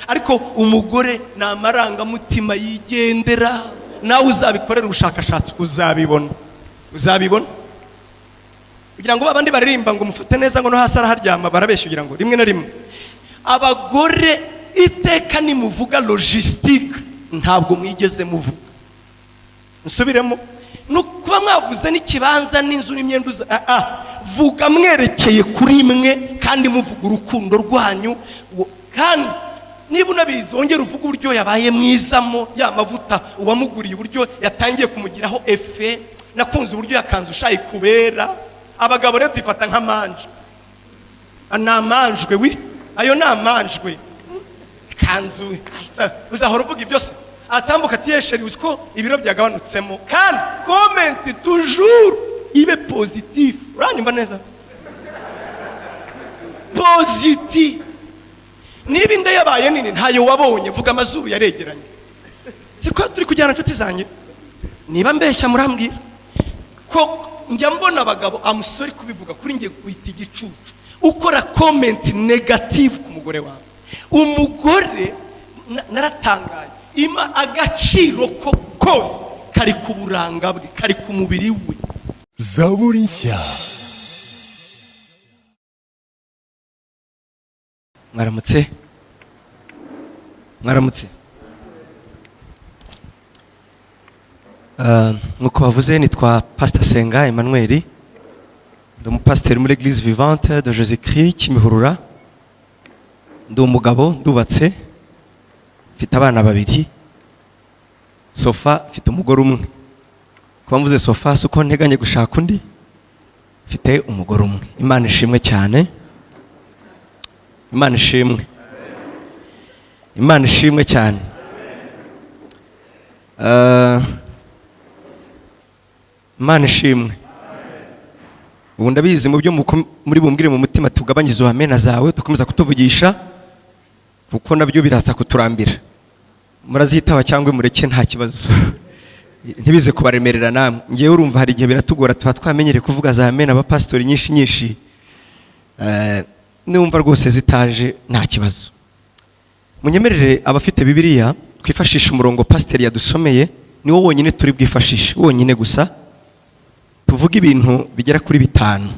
Ariko umugore ni amarangamutima yigendera. Nawe uzabikorera ubushakashatsi uzabibona, uzabibona. Kugira ngo babandi baririmba ngo mufate neza ngo no hasi araharyama, barabeshya. Kugira ngo rimwe na rimwe abagore iteka nimuvuga logistique ntabwo mwigeze muvuga. Nsubiremo, ni ukuba mwavuze n'ikibanza n'inzu n'imyenda vuga mwerekeye kuri mwe kandi muvuga urukundo rwanyu. Kandi niba unabizi wongere uvuge uburyo yabaye mwizamo, ya mavuta uwamuguriye uburyo yatangiye kumugiraho effet, nakunze uburyo yakanze ushaye kubera. Abagabo rero tuyifata nk'amanjwe, ni amanjwe wi, ayo ni amanjwe. Kanzu uzahora uvuga ibyo se, atambuka ati yesheri uzi ko ibiro byagabanutsemo. Kandi comment toujours ibe positif, uranyumva neza? Positif. Niba inda yabaye nini ntayo wabonye, vuga amazuru yaregeranye. Siko turi kujyana inshuti zanjye? Niba mbeshya murambwira. Ko njya mbona abagabo, amusore kubivuga kuri njye guhita igicucu, ukora comment négative ku mugore wawe. Umugore naratangaye, ima agaciro ko kose kari ku buranga bwe, kari ku mubiri we. Zaburi nshya. Mwaramutse, mwaramutse. Nk'uko bavuze nitwa Pastor Senga Emmanuel, ndi umupasiteri muri Eglise Vivante de Jésus Christ Kimihurura. Ndi umugabo, ndubatse, mfite abana babiri, so far mfite umugore umwe. Kuba mvuze so far si uko nteganya gushaka undi, mfite umugore umwe. Imana ishimwe cyane, Imana ishimwe, Imana ishimwe cyane. Imana ishimwe. Ubu ndabizi mu byo muri bumbwire mu mutima, tugabanye izo amena zawe dukomeza kutuvugisha, kuko nabyo biratsa kuturambira. Murazitaba cyangwa mureke, nta kibazo, ntibize kubaremerera namwe. Ngewe urumva hari igihe biratugora, tuba twamenyereye kuvuga za amena abapasitori nyinshi nyinshi. Numva rwose zitaje nta kibazo. Munyemerere abafite Bibiliya twifashishe umurongo pasiteri yadusomeye, niwo wonyine turi bwifashishe, wonyine gusa. Tuvuge ibintu bigera kuri bitanu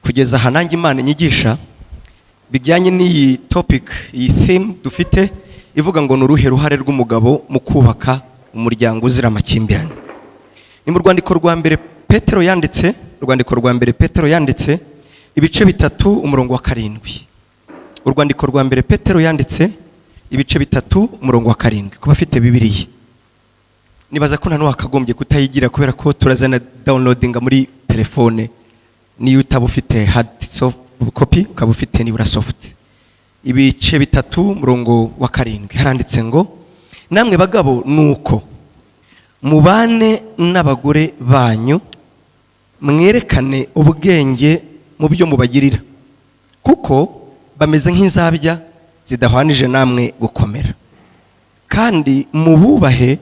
kugeza aha nanjye Imana inyigisha bijyanye n'iyi topic, iyi theme dufite ivuga ngo ni uruhe ruhare rw'umugabo mu kubaka umuryango uzira amakimbirane. Ni mu rwandiko rwa mbere Petero yanditse, urwandiko rwa mbere Petero yanditse ibice 3 umurongo wa 7. Urwandiko rwa mbere Petero yanditse ibice 3 umurongo wa 7. Kuba afite Bibiliya nibaza ko nta n'uwakagombye kutayigira, kubera ko turazana downloadinga muri telefone, niyo utaba ufite hard soft copy ukaba ufite nibura soft. Ibice 3 umurongo wa 7 haranditse ngo namwe bagabo nuko mubane n'abagore banyu, mwerekane ubwenge mu byo mubagirira, kuko bameze nk'inzabya zidahwanije namwe gukomera, kandi mububahe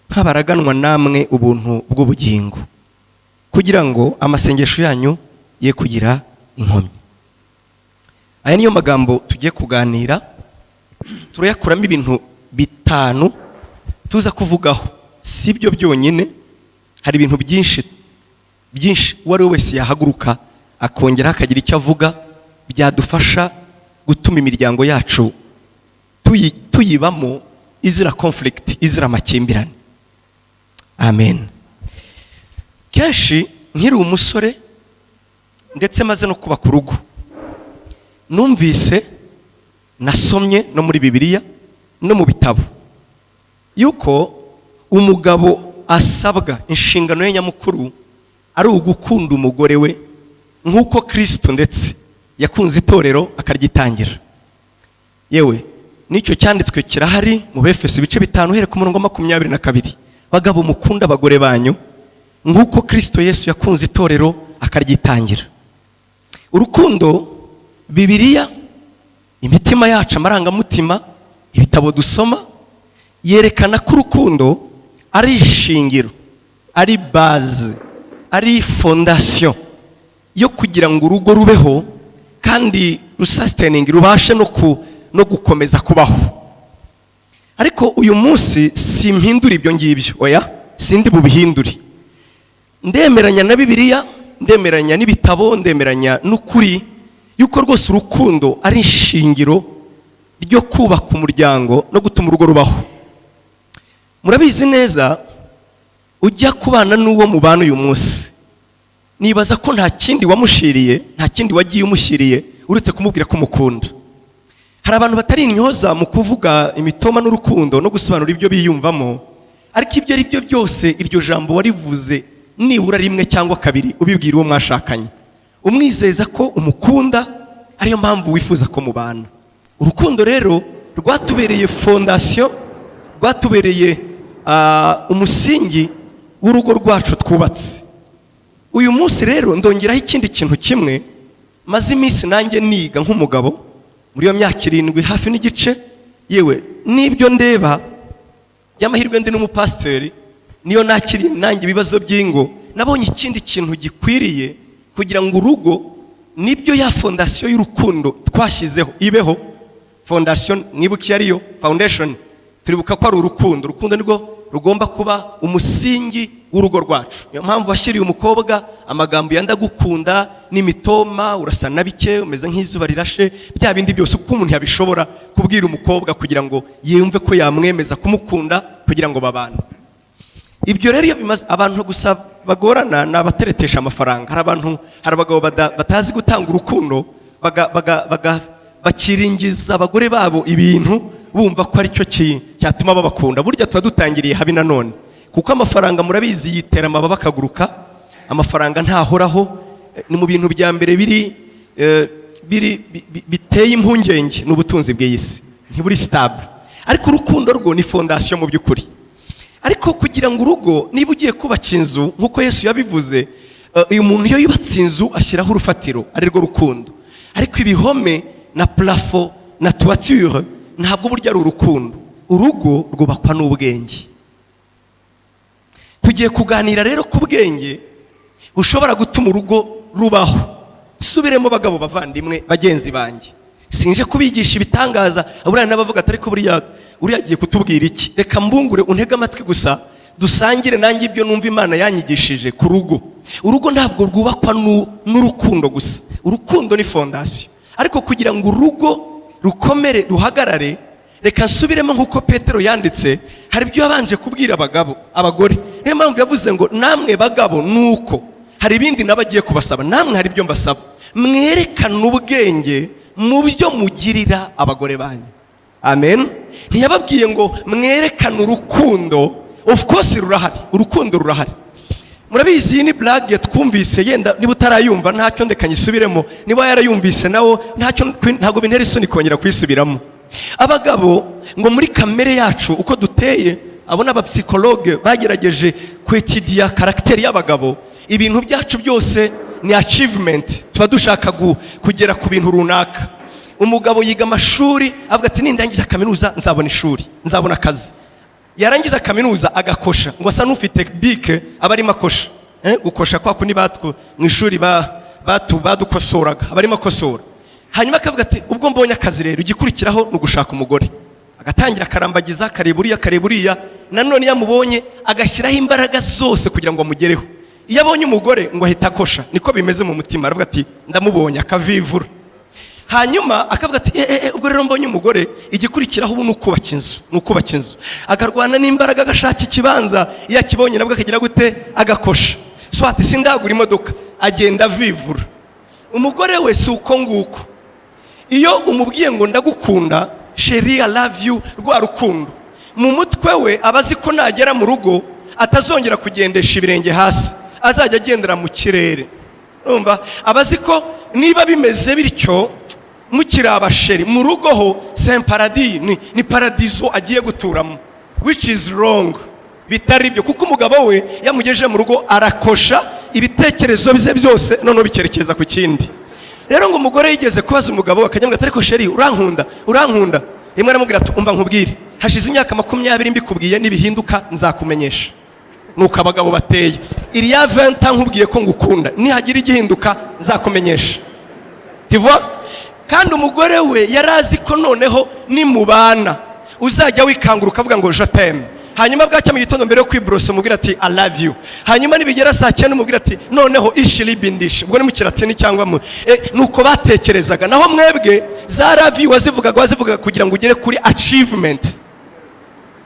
nk'abaraganwa namwe ubuntu bw'ubugingo, kugira ngo amasengesho yanyu ye kugira inkomyi. Aya niyo magambo tugiye kuganira, turayakuramo ibintu 5 tuza kuvugaho. Si byo byonyine, hari ibintu byinshi byinshi uwo ari we wese yahaguruka akongera akagira icyo avuga byadufasha gutuma imiryango yacu tuyibamo izira conflict, izira amakimbirane. Amen. Kenshi nkiri umusore ndetse maze no kubaka urugo, numvise nasomye no muri Bibiliya no mu bitabo yuko umugabo asabwa inshingano ye nyamukuru ari ugukunda umugore we nk'uko Kristo ndetse yakunze itorero akaryitangira. Yewe n'icyo cyanditswe kirahari mu Befeso ibice 5 uhereye ku murongo wa 22. Bagabo mukunda abagore banyu nk'uko Kristo Yesu yakunze itorero akaryitangira. Urukundo, Bibiliya, imitima yacu, amarangamutima, ibitabo dusoma yerekana ko urukundo ari ishingiro, ari base, ari fondation yo kugira ngo urugo rubeho kandi rusustaining, rubashe no no gukomeza kubaho. Ariko uyu munsi simpindura ibyo ngibyo, oya, sindi bubihindure. Ndemeranya na Bibiliya, ndemeranya n'ibitabo, ndemeranya n'ukuri yuko rwose urukundo ari ishingiro ryo kubaka umuryango no gutuma urugo rubaho. Murabizi neza, ujya kubana n'uwo mubana uyu munsi, nibaza ko nta kindi wamushiriye, nta kindi wagiye umushyiriye uretse kumubwira ko umukunda. Hari abantu batari intyoza mu kuvuga imitoma n'urukundo no gusobanura ibyo biyumvamo, ariko ibyo ari byo byose, iryo jambo warivuze nibura rimwe cyangwa kabiri ubibwira uwo mwashakanye, umwizeza ko umukunda, ariyo mpamvu wifuza ko mubana. Urukundo rero rwatubereye fondation, rwatubereye umusingi w'urugo rwacu twubatse. Uyu munsi rero ndongeraho ikindi kintu kimwe maze iminsi nanjye niga nk'umugabo muri iyo myaka 7 hafi n'igice. Yewe, n'ibyo ndeba by'amahirwe, ndi n'umupasiteri, niyo nakiriye nanjye ibibazo by'ingo. Nabonye ikindi kintu gikwiriye kugira ngo urugo, nibyo, ya fondation y'urukundo twashyizeho ibeho. Fondation mwibuke iyo ariyo, foundation turibuka ko ari urukundo. Urukundo nirwo rugomba kuba umusingi w'urugo rwacu. Niyo mpamvu washyiriye umukobwa amagambo ya "ndagukunda" n'imitoma, "urasa na bike", "umeze nk'izuba rirashe", bya bindi byose uko umuntu yabishobora kubwira umukobwa kugira ngo yumve ko yamwemeza kumukunda kugira ngo babane. Ibyo rero iyo bimaze, abantu gusa bagorana ni abateretesha amafaranga. Hari abantu, hari abagabo batazi gutanga urukundo, bakiringiza abagore babo ibintu, bumva ko aricyo cyatuma babakunda. Burya tuba dutangiriye habi nanone, kuko amafaranga murabizi yitera amababa akaguruka. Amafaranga ntahoraho. Ni mu bintu bya mbere biri biteye impungenge, ni ubutunzi bw'iyi si, ntiburi stable. Ariko urukundo rwo ni fondation mu by'ukuri. Ariko kugira ngo urugo, niba ugiye kubaka inzu nk'uko Yesu yabivuze, uyu muntu iyo yubatse inzu ashyiraho urufatiro ari rwo rukundo, ariko ibihome na plafond na toiture ntabwo burya ari urukundo. Urugo rwubakwa n'ubwenge. Tugiye kuganira rero ku bwenge bushobora gutuma urugo rubaho. Subiremo, bagabo bavandimwe bagenzi banjye, sinje kubigisha ibitangaza. Buriya n'abavuga ati: "Ariko buriya uriya agiye kutubwira iki?" Reka mbungure, untege amatwi gusa, dusangire nanjye ibyo numva Imana yanyigishije ku rugo. Urugo ntabwo rwubakwa n'urukundo gusa. Urukundo ni fondation, ariko kugira ngo urugo rukomere, ruhagarare, reka nsubiremo nk'uko Petero yanditse, hari ibyo yabanje kubwira abagabo, abagore. Niyo mpamvu yavuze ngo: "Namwe bagabo nuko hari ibindi nabo agiye kubasaba, namwe hari ibyo mbasaba, mwerekane ubwenge mu byo mugirira abagore banyu." Amen. Ntiyababwiye ngo mwerekane urukundo. Of course rurahari, urukundo rurahari. Murabizi, iyi ni blague twumvise. Yenda niba utarayumva ntacyo, ndeka nyisubiremo. Niba yarayumvise nawo ntacyo, ntabwo bintera isoni kongera kuyisubiramo. Abagabo ngo muri kamere yacu uko duteye, abo ni abapsychologue bagerageje kwétudier caractère y'abagabo, ibintu byacu byose ni achievement. Tuba dushaka kugera ku bintu runaka. Umugabo yiga amashuri avuga ati: "Nindangiza kaminuza nzabona ishuri, nzabona akazi." Yarangiza kaminuza agakosha, ngo asa n'ufite bike aba arimo akosha. Gukosha kwa kundi batwu mu ishuri badukosoraga, aba arimo akosora. Hanyuma akavuga ati: "Ubwo mbonye akazi rero, igikurikiraho ni ugushaka umugore." Agatangira akarambagiza, akareba uriya, akareba uriya. Nanone iyo amubonye agashyiraho imbaraga zose kugira ngo amugereho. Iyo abonye umugore ngo ahita akosha, niko bimeze mu mutima. Aravuga ati: "Ndamubonye", akavivura. Hanyuma akavuga ati: "Eh, eh, ubwo rero mbonye umugore, igikurikiraho ubu ni ukubaka inzu, ni ukubaka inzu." Akarwana n'imbaraga, agashaka ikibanza. Iyo akibonye nabwo akagira gute? Agakosha. Swati sindagura imodoka, agenda avivura. Umugore we si uko nguko. Iyo umubwiye ngo "ndagukunda chérie, I love you", rwa rukundo mu mutwe we aba azi ko nagera mu rugo atazongera kugendesha ibirenge hasi, azajya agendera mu kirere. Urumva, aba azi ko niba bimeze bityo mukiri abachéri, mu rugo ho c'est un paradis, ni paradizo agiye guturamo, which is wrong, bitari byo. Kuko umugabo we yamugejeje mu rugo arakosha, ibitekerezo bye byose noneho bikerekeza ku kindi. Rero ngo umugore yigeze kubaza umugabo we, akajya ati: "Ariko chéri, urankunda? Urankunda?" Rimwe aramubwira ati: "Umva nkubwire, hashize imyaka 20 mbikubwiye, nibihinduka nzakumenyesha." Nuko abagabo bateye iriya venta, "Nkubwiye ko ngukunda, nihagira igihinduka nzakumenyesha." Tu vois? Kandi umugore we yari azi ko noneho nimubana uzajya wikangura ukavuga ngo "Je t'aime", hanyuma bwacya mu gitondo mbere yo kwiborosa umubwira ati "I love you", hanyuma nibigera saa 9 umubwira ati noneho "Ich liebe dich", ubwo ni mu Kilatini cyangwa mu nuko batekerezaga. Naho mwebwe za "love you" wazivugaga kugira ngo ugere kuri achievement.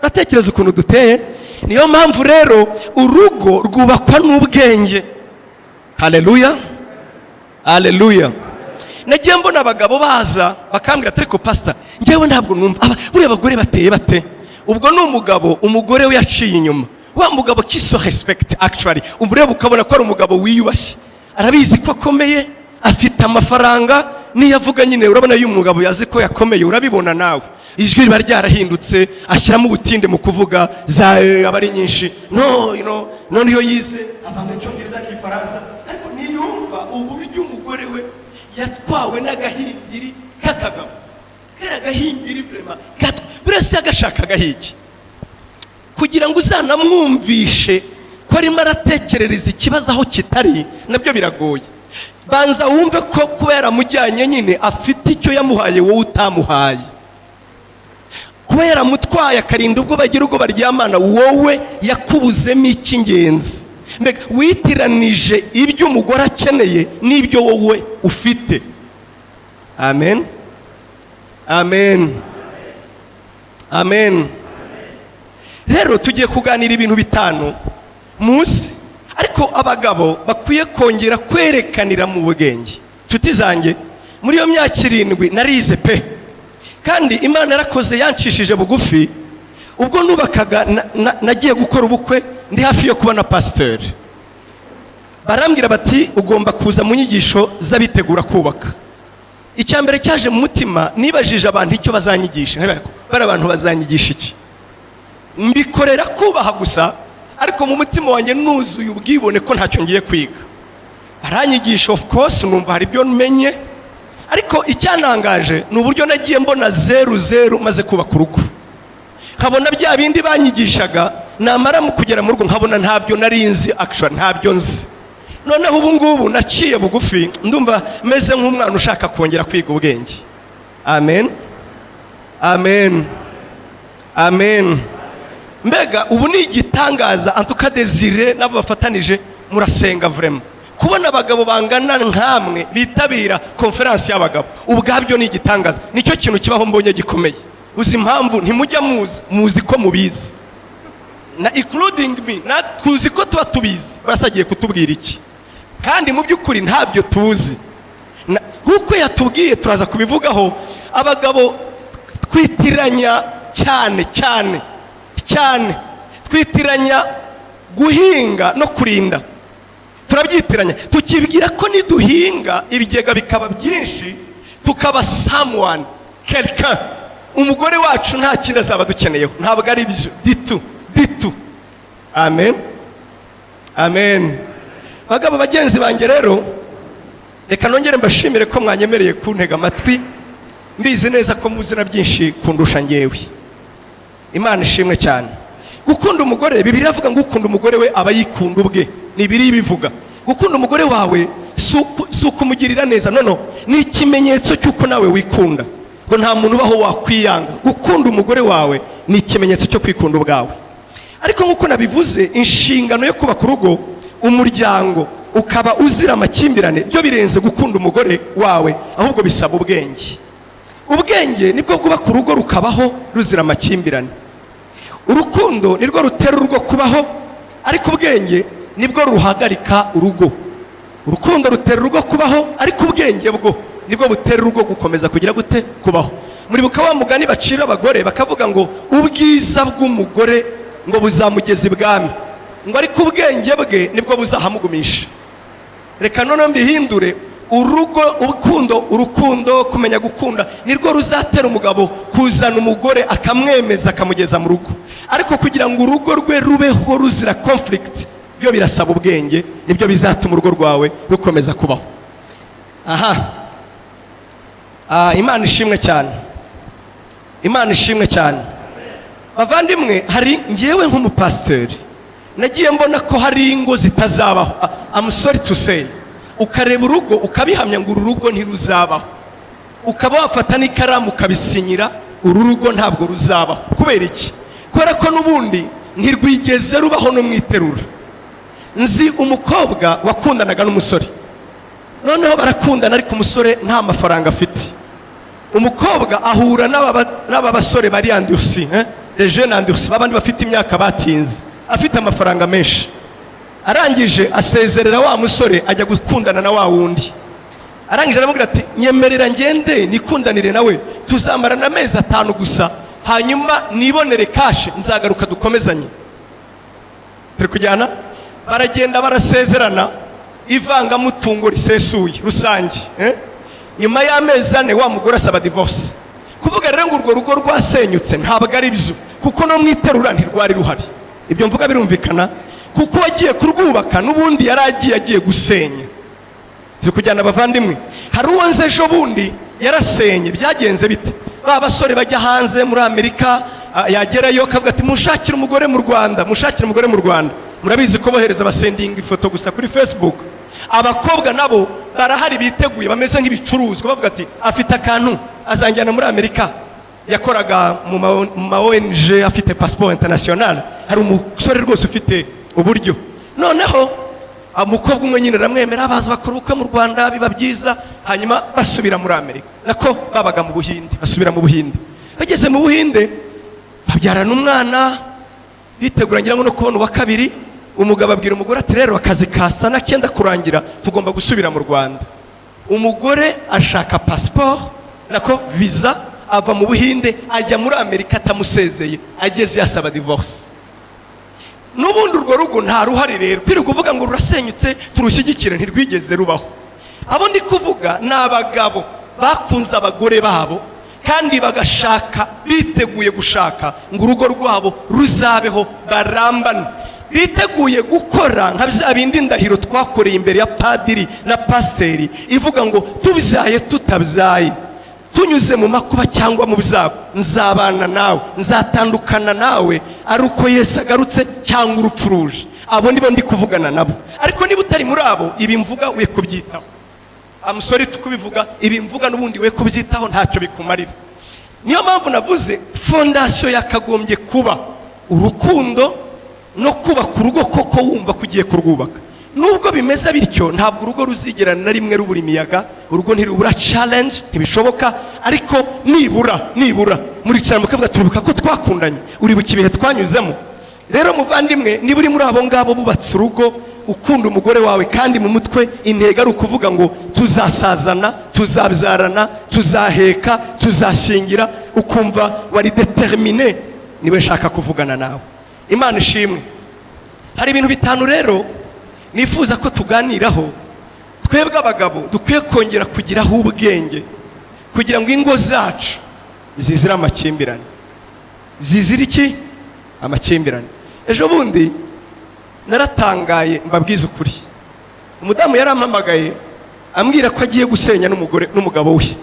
Uratekereza ukuntu duteye? Niyo mpamvu rero urugo rwubakwa n'ubwenge. Haleluya, haleluya! Nagiye mbona abagabo baza bakambwira ati: "Ariko pasita, njyewe ntabwo numva buriya abagore bateye bate?" Ubwo ni umugabo umugore we yaciye inyuma, wa mugabo qui se respecte actually, umureba ukabona ko ari umugabo wiyubashye, arabizi ko akomeye, afite amafaranga. Niyo avuga nyine urabona iyo umugabo yazi ko yakomeye, urabibona nawe, ijwi riba ryarahindutse, ashyiramo ubutinde mu kuvuga, za aba ari nyinshi. No you know, none iyo yize avanga Icyongereza n'Igifaransa, ariko ntiyumva uburyo umugore we yatwawe n'agahimbiri k'akagabo. Kariya gahimbiri vraiment buriya se yagashaka agahigi kugira ngo uzanamwumvishe ko arimo aratekerereza ikibazo aho kitari, nabyo biragoye. Banza wumve ko kuba yaramujyanye nyine afite icyo yamuhaye wowe utamuhaye, kuba yaramutwaye akarinda ubwo bagira ubwo baryamana, wowe yakubuzemo icy'ingenzi. Mbega witiranije ibyo umugore akeneye n'ibyo wowe ufite. Amen, amen, amen. Rero tugiye kuganira ibintu bitanu munsi, ariko abagabo bakwiye kongera kwerekanira mu bwenge. Inshuti zanjye, muri iyo myaka 7 narize pe, kandi Imana yarakoze, yancishije bugufi. Ubwo nubakaga nagiye gukora ubukwe ndi hafi yo kuba na pasiteri, barambwira bati: "Ugomba kuza mu nyigisho z'abitegura kubaka." Icya mbere cyaje mu mutima, nibajije abantu icyo bazanyigisha. Nkabibaza ko bari abantu bazanyigisha iki? Mbikorera kubaha gusa, ariko mu mutima wanjye nuzuye ubwibone ko ntacyo ngiye kwiga. Baranyigisha, of course numva hari ibyo menye, ariko icyantangaje ni uburyo nagiye mbona zeru zeru maze kubaka urugo, nkabona bya bindi banyigishaga, namara mu kugera mu rugo nkabona ntabyo nari nzi, actually ntabyo nzi. Noneho ubu ngubu naciye bugufi, ndumva meze nk'umwana ushaka kongera kwiga ubwenge. Amen, amen, amen. Mbega ubu ni igitangaza! Antuka Desire n'abo bafatanije murasenga vraiment. Kubona abagabo bangana nkamwe bitabira konferansi y'abagabo ubwabyo ni igitangaza. Nicyo kintu kibaho mbonye gikomeye. Uzi impamvu? Ntimujya muza muzi ko mubizi, na including me, na tuzi ko tuba tubizi. Barasagiye kutubwira iki kandi mu by'ukuri ntabyo tuzi? Nk'uko yatubwiye, turaza kubivugaho. Abagabo twitiranya cyane cyane cyane, twitiranya guhinga no kurinda. Turabyitiranya, tukibwira ko niduhinga ibigega bikaba byinshi, tukaba someone, quelqu'un, umugore wacu nta kindi azaba dukeneyeho. Ntabwo ari byo ditu ditu. Amen, amen. Bagabo bagenzi banjye rero, reka nongere mbashimire ko mwanyemereye kuntega amatwi. Mbizi neza ko muzi na byinshi kundusha ngewe. Imana ishimwe cyane. Gukunda umugore, Bibiliya iravuga ngo ukunda umugore we aba yikunda ubwe. Ni biri bivuga. Gukunda umugore wawe si ukumugirira neza, no, ni ikimenyetso cy'uko nawe wikunda, ngo nta muntu ubaho wakwiyanga. Gukunda umugore wawe ni ikimenyetso cyo kwikunda ubwawe. Ariko nk'uko nabivuze, inshingano yo kubaka urugo, umuryango ukaba uzira amakimbirane, byo birenze gukunda umugore wawe, ahubwo bisaba ubwenge. Ubwenge nibwo bwubaka urugo rukabaho ruzira amakimbirane. Urukundo nirwo rutera urugo kubaho, ariko ubwenge nibwo ruhagarika urugo. Urukundo rutera urugo kubaho, ariko ubwenge bwo nibwo butera urugo gukomeza kugira gute? Kubaho. Muribuka wa mugani bacira abagore bakavuga ngo ubwiza bw'umugore ngo buzamugeza ibwami, ngo ariko ubwenge bwe nibwo buzahamugumisha. Reka noneho mbihindure: urugo, urukundo, urukundo, kumenya gukunda nirwo ruzatera umugabo kuzana umugore, akamwemeza, akamugeza mu rugo. Ariko kugira ngo urugo rwe rubeho ruzira conflict, byo birasaba ubwenge. Nibyo bizatuma urugo rwawe rukomeza kubaho. Aha. Imana ishimwe cyane, Imana ishimwe cyane. Bavandimwe, hari ngewe nk'umupasiteri nagiye mbona ko hari ingo zitazabaho. I'm sorry to say, ukareba urugo ukabihamya ngo uru rugo ntiruzabaho. Ukaba wafata n'ikaramu ukabisinyira, uru rugo ntabwo ruzabaho. Kubera iki? Kubera ko n'ubundi ntirwigeze rubaho no mu iterura. Nzi umukobwa wakundanaga n'umusore, noneho barakundana, ariko umusore nta mafaranga afite. Umukobwa ahura n'aba basore bari endurcis, les jeunes endurcis, babandi bafite imyaka batinze, afite amafaranga menshi. Arangije asezerera wa musore, ajya gukundana na wa wundi. Arangije aramubwira ati: "Nyemerera ngende nikundanire nawe, tuzamarana amezi 5 gusa, hanyuma nibonere cash, nzagaruka dukomezanye." Turi kujyana? Baragenda, barasezerana ivangamutungo risesuye rusange, eh? Nyuma y'amezi 4 wa mugore asaba divorce. Kuvuga rero ngo urwo rugo rwasenyutse ntabwo ari byo, kuko no mu iterura ntirwari ruhari. Ibyo mvuga birumvikana? Kuko uwagiye kurwubaka n'ubundi yari agiye gusenya. Turi kujyana, abavandimwe? Hari uwo nzi ejo bundi yarasenye. Byagenze bite? Ba basore bajya hanze muri Amerika, yagerayo akavuga ati: "Mushakire umugore mu Rwanda, mushakire umugore mu Rwanda." Murabizi ko bohereza, basendinga ifoto gusa kuri Facebook. Abakobwa nabo barahari biteguye, bameze nk'ibicuruzwa, bavuga ati: "Afite akantu, azanjyana muri Amerika." Yakoraga mu ma ONG, afite passeport international, hari umusore rwose ufite uburyo. Noneho umukobwa umwe nyine aramwemera, baza bakora ubukwe mu Rwanda, biba byiza. Hanyuma basubira muri Amerika, nako babaga mu Buhinde, basubira mu Buhinde. Bageze mu Buhinde babyarana umwana, bitegura ngira ngo no kubona uwa kabiri. Umugabo abwira umugore ati: "Rero akazi kasa na kenda kurangira, tugomba gusubira mu Rwanda." Umugore ashaka pasiporo, nako visa, ava mu Buhinde ajya muri Amerika atamusezeye. Ageze yasaba divorce. N'ubundi urwo rugo nta ruhari. Rero kwirirwa uvuga ngo rurasenyutse turushyigikire, ntirwigeze rubaho. Abo ndi kuvuga ni abagabo bakunze abagore babo kandi bagashaka biteguye gushaka ngo urugo rwabo ruzabeho, barambane, biteguye gukora nka bya bindi ndahiro twakoreye imbere ya padiri na pasiteri, ivuga ngo: "Tubyaye, tutabyaye, tunyuze mu makuba cyangwa mu byago, nzabana nawe, nzatandukana nawe ari uko Yesu agarutse cyangwa urupfu ruje." Abo nibo ndi kuvugana nabo. Ariko niba utari muri abo, ibi mvuga we kubyitaho. Amusore, kubivuga ibi mvuga n'ubundi we kubyitaho, ntacyo bikumarira. Niyo mpamvu navuze fondation yakagombye kuba urukundo no kubaka urugo koko wumva ko ugiye kurwubaka. Nubwo bimeze bityo, ntabwo urugo ruzigera na rimwe rubura imiyaga, urugo ntirubura challenge, ntibishoboka. Ariko nibura muricara mukavuga: "Turibuka ko twakundanye, uribuka ibihe twanyuzemo." Rero muvandimwe, niba uri muri abo ngabo bubatse urugo, ukunda umugore wawe, kandi mu mutwe intego ari ukuvuga ngo tuzasazana, tuzabyarana, tuzaheka, tuzashyingira, ukumva wari déterminé, niwe nshaka kuvugana nawe. Imana ishimwe. Hari ibintu 5 rero nifuza ko tuganiraho, twebwe abagabo dukwiye kongera kugiraho ubwenge kugira ngo ingo zacu zizire amakimbirane. Zizira iki? Amakimbirane. Ejo bundi naratangaye, mbabwize ukuri. Umudamu yarampamagaye ambwira ko agiye gusenya n'umugore n'umugabo we.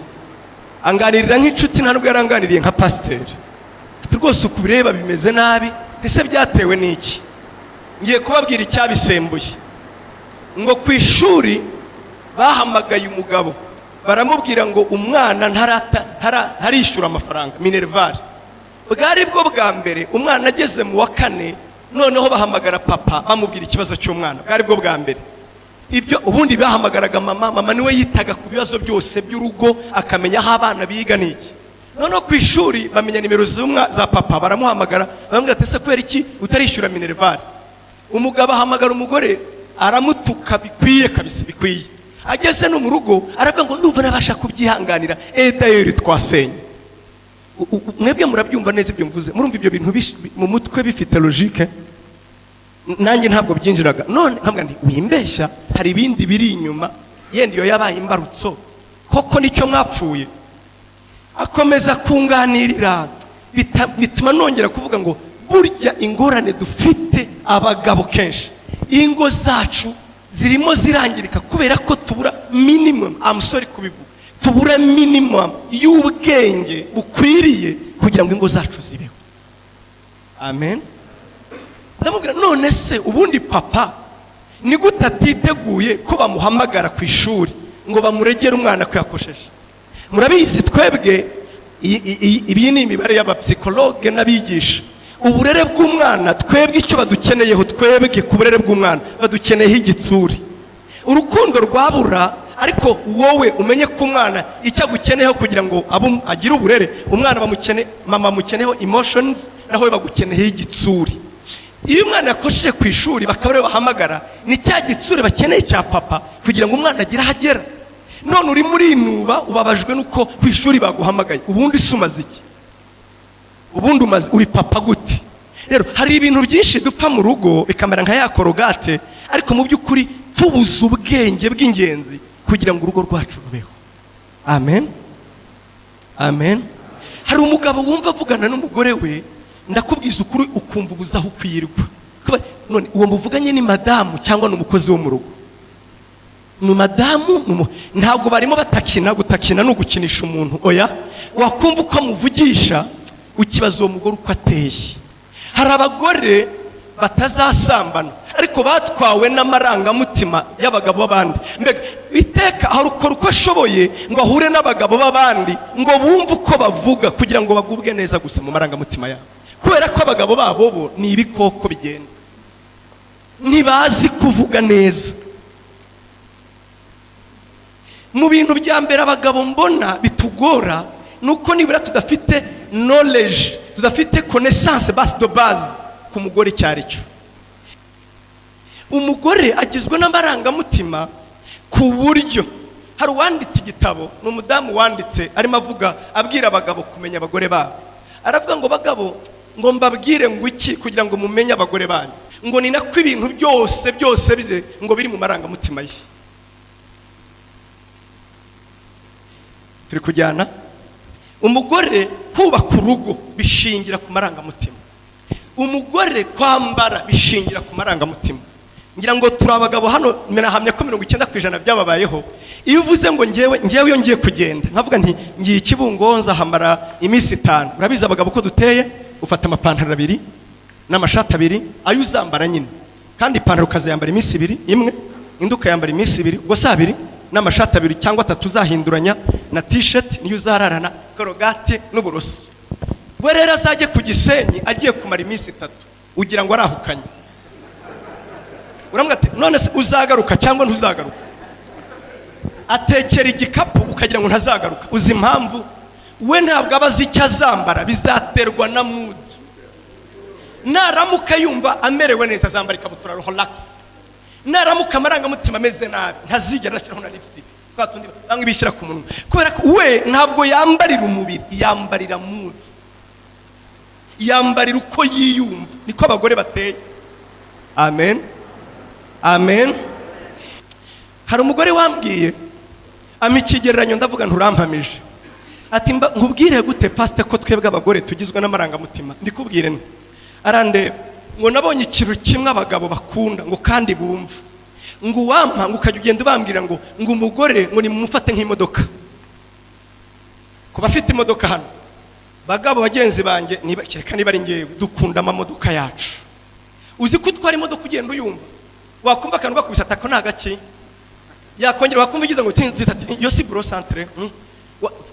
Anganirira nk'inshuti, nta nubwo yaranganiriye nka pasiteri. Ati: "Rwose uko ubireba bimeze nabi." Ese byatewe n'iki? Ngiye kubabwira icyabisembuye. Ngo ku ishuri bahamagaye umugabo, baramubwira ngo umwana ntarishyura amafaranga minerval. Bwari bwo bwa mbere umwana ageze mu wa kane, noneho bahamagara papa bamubwira ikibazo cy'umwana. Bwari bwo bwa mbere ibyo. Ubundi bahamagaraga mama. Mama niwe yitaga ku bibazo byose by'urugo, akamenya aho abana biga n'iki. Noneho ku ishuri bamenya nimero za papa, baramuhamagara, baramubwira ati: "Ese kubera iki utarishyura minerval?" Umugabo ahamagara umugore, aramutuka bikwiye kabisa, bikwiye. Ageze no mu rugo aravuga ngo: "Ndumva nabasha kubyihanganira, d'ailleurs twasenye." Mwebwe murabyumva neza ibyo mvuze? Murumva ibyo bintu mu mutwe bifite logique? Nanjye ntabwo byinjiraga. None ntabwo nti wimbeshya, hari ibindi biri inyuma. Yenda iyo yabaye imbarutso koko nicyo mwapfuye. Akomeza kunganirira, bituma nongera kuvuga ngo burya ingorane dufite abagabo, kenshi ingo zacu zirimo zirangirika kubera ko tubura minimum, I'm sorry kubivuga, tubura minimum y'ubwenge bukwiriye kugira ngo ingo zacu zibeho. Amen. Ndamubwira: "None se ubundi papa ni gute atiteguye ko bamuhamagara ku ishuri ngo bamuregere umwana ko yakosheje?" Murabizi, twebwe iyi ni imibare y'abapsychologue n'abigisha uburere bw'umwana. Twebwe icyo badukeneyeho, twebwe ku burere bw'umwana badukeneyeho igitsuri. Urukundo rwabura, ariko wowe umenye ko umwana icyo agukeneyeho kugira ngo agire uburere, umwana bamukene, mama amukeneyeho emotions, naho we bagukeneyeho igitsuri. Iyo umwana yakosheje ku ishuri, bakaba ariwe bahamagara, ni cya gitsure bakeneye cya papa kugira ngo umwana agire aho agera. None urimo urinuba, ubabajwe n'uko ku ishuri baguhamagaye. Ubundi se umaze iki? Ubundi umaze uri papa gute? Rero hari ibintu byinshi dupfa mu rugo bikamera nka ya Colgate, ariko mu by'ukuri tubuze ubwenge bw'ingenzi kugira ngo urugo rwacu rubeho. Amen, amen. Hari umugabo wumva avugana n'umugore we, ndakubwiza ukuri, ukumva ubuze aho ukwirwa. None uwo muvuganye ni madamu cyangwa ni umukozi wo mu rugo? Ni madamu. Ntabwo barimo batakina. Gutakina ni ugukinisha umuntu. Oya, wakumva uko amuvugisha, ukibaza uwo mugore uko ateye. Hari abagore batazasambana, ariko batwawe n'amarangamutima y'abagabo b'abandi. Mbega iteka harukora uko ashoboye ngo ahure n'abagabo b'abandi, ngo bumve uko bavuga, kugira ngo bagubwe neza gusa mu marangamutima yabo, kubera ko abagabo babo bo ni ibikoko bigenda, ntibazi kuvuga neza. Mu bintu bya mbere abagabo mbona bitugora ni uko nibura tudafite knowledge, tudafite connaissance base de base ku mugore icyo ari cyo. Umugore agizwe n'amarangamutima, ku buryo hari uwanditse igitabo, ni umudamu wanditse arimo avuga, abwira abagabo kumenya abagore babo. Aravuga ngo: "Bagabo," ngo, "mbabwire ngo iki kugira ngo mumenye abagore banyu?" Ngo ni nako ibintu byose byose bye ngo biri mu marangamutima ye. Turi kujyana? Umugore kubaka urugo bishingira ku marangamutima. Umugore kwambara bishingira ku marangamutima. Ngira ngo turi abagabo hano, nahamya ko 90% byababayeho. Iyo uvuze ngo ngewe iyo ngiye kugenda, nkavuga nti ngiye i Kibungo, nzahamara iminsi 5. Urabizi abagabo ko duteye, ufata amapantaro abiri n'amashati abiri, ayo uzambara nyine, kandi ipantaro ukazayambara iminsi 2 imwe, indi ukayambara iminsi 2, ubwo si abiri n'amashati abiri cyangwa atatu uzahinduranya, na t-shirt niyo uzararana, Colgate n'uburoso. We rero azajye ku Gisenyi agiye kumara iminsi 3, ugira ngo arahukanye. Uramubwira ati: "None se uzagaruka cyangwa ntuzagaruka?" Atekera igikapu, ukagira ngo ntazagaruka. Uzi impamvu? We ntabwo aba azi icyo azambara, bizaterwa na mood. Naramuka yumva amerewe neza, azambara ikabutura relax. Naramuka amarangamutima ameze nabi, ntazigera ashyiraho na lipstick, twa tundi bamwe bishyira ku munwa, kubera ko we ntabwo yambarira umubiri, yambarira mood, yambarira uko yiyumva. Niko abagore bateye. Amen, amen. Hari umugore wambwiye, ampa ikigereranyo, ndavuga nturampamije. Ati: "Nkubwire gute, pasite, ko twebwe abagore tugizwe n'amarangamutima? Ndikubwire nte?" Arandeba ngo: "Nabonye ikintu kimwe abagabo bakunda," ngo, "kandi bumva," ngo, "uwampa," ngo, "ukajya ugenda ubambwira ngo umugore ngo nimumufate nk'imodoka." Ku bafite imodoka hano, bagabo bagenzi banjye, niba kereka niba ari ngewe, dukunda amamodoka yacu. Uzi ko utwara imodoka ugenda uyumva, wakumva akantu gakubise, atako ni agaki, yakongera wakumva igize ngo tsinzi, ati: "Iyo si bureau centre."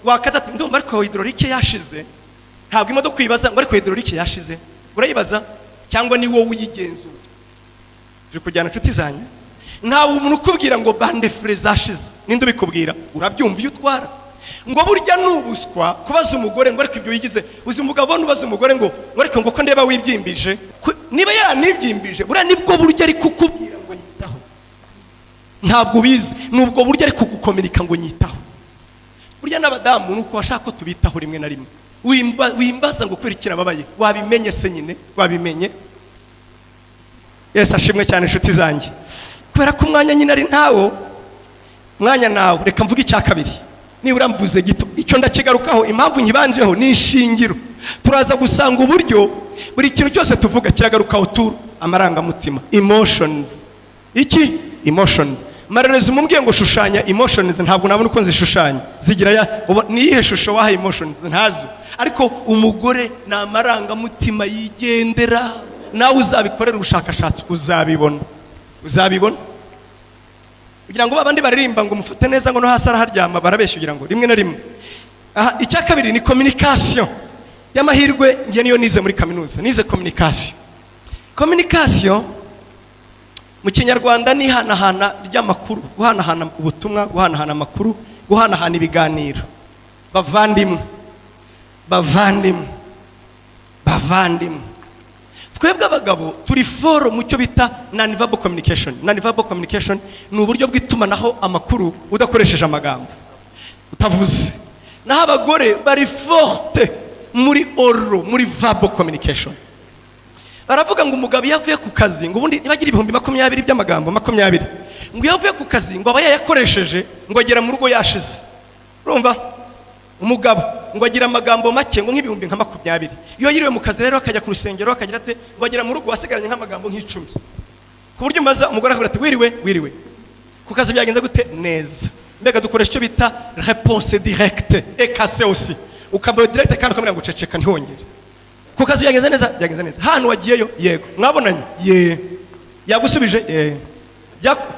Wakata ati: "Ndumva ariko hydraulique yashize." Ntabwo imodoka uyibaza ngo: "Ariko hydraulique yashize?" Urayibaza cyangwa ni wowe uyigenzura? Turi kujyana, inshuti zanjye? Ntawe umuntu ukubwira ngo bande frein zashize. Ninde ubikubwira? Urabyumva iyo utwara. Ngo burya ni ubuswa kubaza umugore ngo: "Ariko ibyo wigize." Uzi umugabo ubona ubaza umugore ngo: "Ariko ngo ko ndeba wibyimbije?" Niba yaranibyimbije, buriya nibwo buryo ari kukubwira ngo nyitaho. Ntabwo ubizi, ni ubwo buryo ari kugukominika ngo nyitaho. Burya n'abadamu ni uko bashaka ko tubitaho rimwe na rimwe. Wimbaza ngo kubera iki nababaye, wabimenye se nyine, wabimenye. Yesu ashimwe cyane, inshuti zanjye. Kubera ko umwanya nyine ari ntawo, umwanya nawe, reka mvuge icya kabiri. Nibura mvuze gito, icyo ndakigarukaho. Impamvu nkibanjeho ni ishingiro. Turaza gusanga uburyo buri kintu cyose tuvuga kiragarukaho turu amarangamutima, emotions. Iki emotions marerezi, umubwiye ngo shushanya emotions, ntabwo nabona uko nzishushanya. Zigira ya ni iyihe shusho waha emotions? Ntazo. Ariko umugore ni amarangamutima yigendera. Nawe uzabikorera ubushakashatsi, uzabibona, uzabibona. Kugira ngo babandi baririmba ngo mufate neza, ngo no hasi araharyama, barabeshya. Ugira ngo rimwe na rimwe Aha, icya kabiri ni communication. Y'amahirwe njye niyo nize muri kaminuza, nize communication. Communication mu Kinyarwanda ni ihanahana ry'amakuru, guhanahana ubutumwa, guhanahana amakuru, guhanahana ibiganiro. Bavandimwe, bavandimwe, bavandimwe, twebwe abagabo turi fort mu cyo bita non-verbal communication. Non-verbal communication ni uburyo bw'itumanaho amakuru udakoresheje amagambo, utavuze. Naho abagore bari forte muri oral, muri verbal communication. Baravuga ngo umugabo iyo avuye ku kazi, ngo ubundi niba agira 20,000 by'amagambo 20, ngo iyo avuye ku kazi ngo aba yayakoresheje, ngo agera mu rugo yashize. Urumva, umugabo ngo agira amagambo make, ngo nk'ibihumbi nka 20. Iyo yiriwe mu kazi rero, akajya ku rusengero, akagira ate, ngo agera mu rugo asigaranye nk'amagambo nk'icumi, ku buryo umaze umugore akabwira ati: "Wiriwe?" "Wiriwe." "Ku kazi byagenze gute?" "Neza." Mbega dukoresha icyo bita réponse directe et cassée aussi. Ukaba direct kandi ukamubwira ngo: "Ceceka, ntiwongere." "Ku kazi byagenze neza?" "Byagenze neza." "Hano wagiyeyo?" "Yego." "Mwabonanye?" "Ye." "Yagusubije?" "Ye."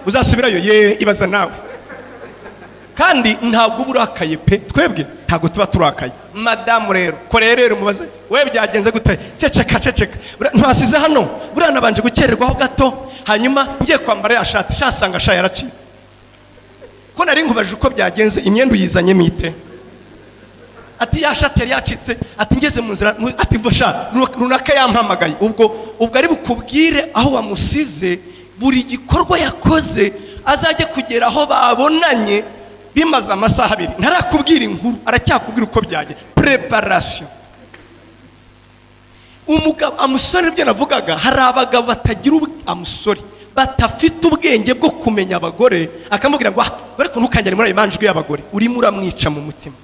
"Uzasubirayo?" "Ye." Ibaza nawe. Kandi ntabwo uba urakaye pe, twebwe ntabwo tuba turakaye. Madamu rero koreye rero, umubaze: "We, byagenze gute?" "Ceceka, ceceka. Ntwasize hano, buriya nabanje gukererwaho gato, hanyuma ngiye kwambara ya shati shasanga sha yaracitse. Ko nari nkubajije uko byagenze, imyenda uyizanyemo ite?" Ati: "Ya shati yari yacitse." Ati: "Ngeze mu nzira." Ati: "Mva sha, runaka yampamagaye." Ubwo ari bukubwire aho wamusize, buri gikorwa yakoze, azajye kugera aho babonanye bimaze amasaha 2, ntarakubwira inkuru, aracyakubwira uko byagenze, préparation. Umugabo amusore, ibyo navugaga, hari abagabo batagira amusore badafite ubwenge bwo kumenya abagore. Akamubwira ngo: "Ah, ariko ntukangere muri ayo manjwe y'abagore." Urimo uramwica mu mutima,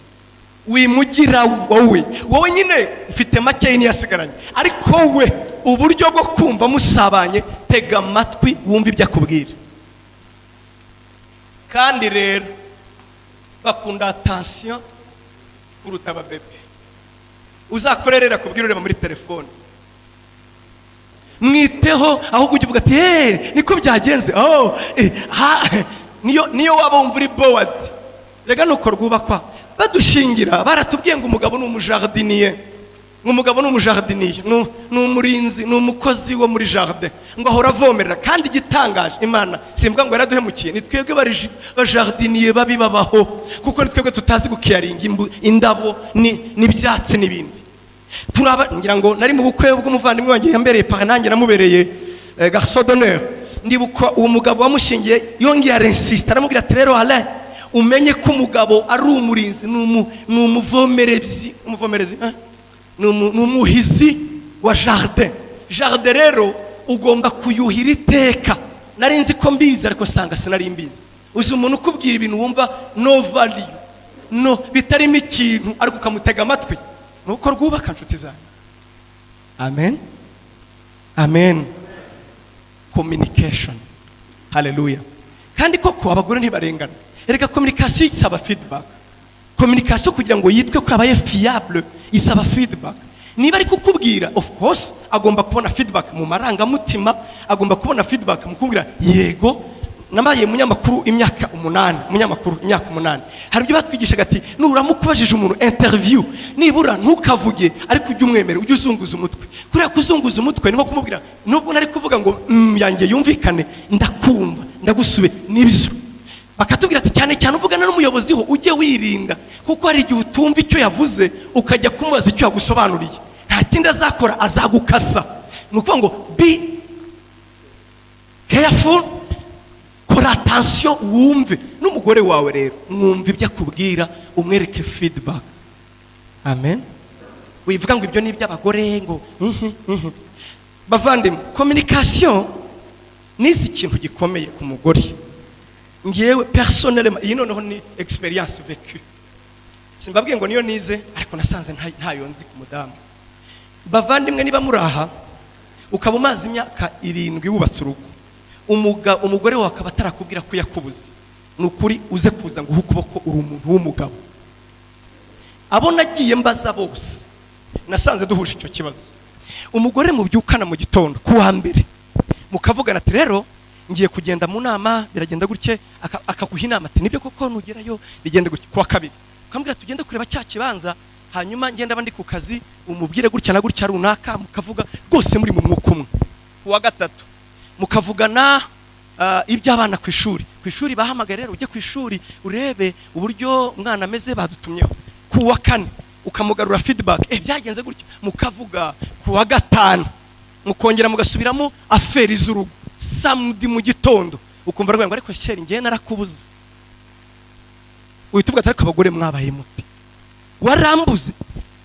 wimugira wowe. Wowe nyine ufite make niyo asigaranye, ariko we uburyo bwo kumva musabanye, tega amatwi wumve ibyo akubwira. Kandi rero bakunda attention kuruta ababebe. Uzakorerera akubwira ureba muri telefone, mwiteho. Ahubwo ujya uvuga ati: "Hey, niko byagenze." Oh, ha, niyo waba wumva uri bored. Rega nuko rwubakwa. Badushingira baratubwiye ngo umugabo ni umujardinier, ngo umugabo ni umujardinier, ni umurinzi, ni umukozi wo muri jardin, ngo ahora avomerera. Kandi igitangaje, Imana simvuga ngo yaraduhemukiye, ni twebwe bajardinier babi babaho, kuko ni twebwe tutazi gucaringa indabo n'ibyatsi n'ibindi. Turaba ngira ngo nari mu bukwe bw'umuvandimwe wanjye, yambereye parrain, nanjye namubereye garçon d'honneur. Ndibuka uwo mugabo wamushingiye yongeye arinsista, aramubwira ati: "Rero Alain, umenye ko umugabo ari umurinzi, ni umuvomerezi, umuvomerezi, eh? Ni umuhizi wa jardin. Jardin rero ugomba kuyuhira iteka." Nari nzi ko mbizi, ariko sanga sinari mbizi. Uzi umuntu ukubwira ibintu wumva no value, no bitarimo ikintu, ariko ukamutega amatwi? Nuko rwubaka, nshuti zanjye. Amen, amen. Communication, haleluya. Kandi koko abagore ntibarengana. Erega communication isaba feedback. Communication kugira ngo yitwe ko yabaye fiable isaba feedback. Niba ari kukubwira, of course agomba kubona feedback mu marangamutima, agomba kubona feedback mu kubwira yego. Nabaye umunyamakuru imyaka 8, umunyamakuru imyaka 8. Hari ibyo batwigishaga, ati: "Nuramuka ubajije umuntu interview, nibura ntukavuge, ariko ujye umwemera, ujye uzunguza umutwe." Kuriya kuzunguza umutwe ni nko kumubwira, nubwo nari kuvuga ngo yanjye yumvikane, ndakumva, ndagusube nibyo. Bakatubwira ati: "Cyane cyane uvugana n'umuyobozi ho ujye wirinda, kuko hari igihe utumva icyo yavuze, ukajya kumubaza icyo yagusobanuriye. Nta kindi azakora, azagukasa." Ni ukuvuga ngo be careful, kora attention, wumve n'umugore wawe. Rero mwumve ibyo akubwira, umwereke feedback. Amen. Wivuga ngo ibyo ni iby'abagore, ngo ihi, ihi. Bavandimwe, communication nizi ikintu gikomeye ku mugore. Ngewe personnellement, iyi noneho ni expérience vécue, simbabwiye ngo niyo nize, ariko nasanze ntayo nzi ku mudamu. Bavandimwe, niba muri aha ukaba umaze imyaka 7 wubatse urugo, umugore wawe akaba atarakubwira ko yakubuze, ni ukuri uze kuza ngo uhe ukuboko, uri umuntu w'umugabo. Abo nagiye mbaza bose nasanze duhuje icyo kibazo. Umugore mubyukana mu gitondo ku wa mbere, mukavugana ati: "Rero ngiye kugenda mu nama, biragenda gutya." Akaguha inama ati: "Nibyo koko, nugerayo bigende gutya." Ku wa kabiri ukamubwira ati: "Rero ngiye mu nama, biragenda gutya." Ukambwira tugende kureba cya kibanza, hanyuma ngenda abandi ku kazi umubwire gutya na gutya runaka, mukavuga rwose muri mu mwuka umwe. Kuwa gatatu mukavugana iby'abana ku ishuri. Ku ishuri bahamagaye rero ujye ku ishuri urebe uburyo umwana ameze badutumyeho. Kuwa kane ukamugarura feedback, byagenze gutya, mukavuga. Kuwa gatanu mukongera mugasubiramo affaires z'urugo. Samedi mu gitondo ukumva rwango ariko chéri ngiye narakubuze. Uhita uvuga ati ariko abagore mwabaye muti, warambuze.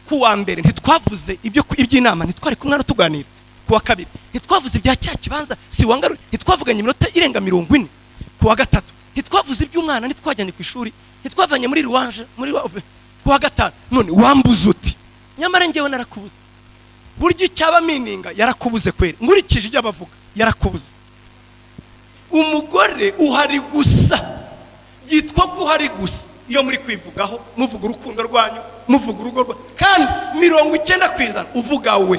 Kuwa mbere ntitwavuze ibyo iby'inama, ntitwari kumwe tuganira. Kuwa kabiri ntitwavuze ibya cya kibanza si wangaru, ntitwavuganye iminota irenga 40. Kuwa gatatu ntitwavuze iby'umwana, ntitwajyanye ku ishuri, ntitwavanye muri ruwanje muri. Kuwa gatanu none wambuze uti nyamara ngewe narakubuze. Burya icyaba mininga yarakubuze kweri, nkurikije ibyo abavuga yarakubuze. Umugore uhari gusa yitwa ko uhari gusa iyo muri kwivugaho, muvuga urukundo rwanyu, muvuga urugo rwanyu, kandi 90% uvuga we,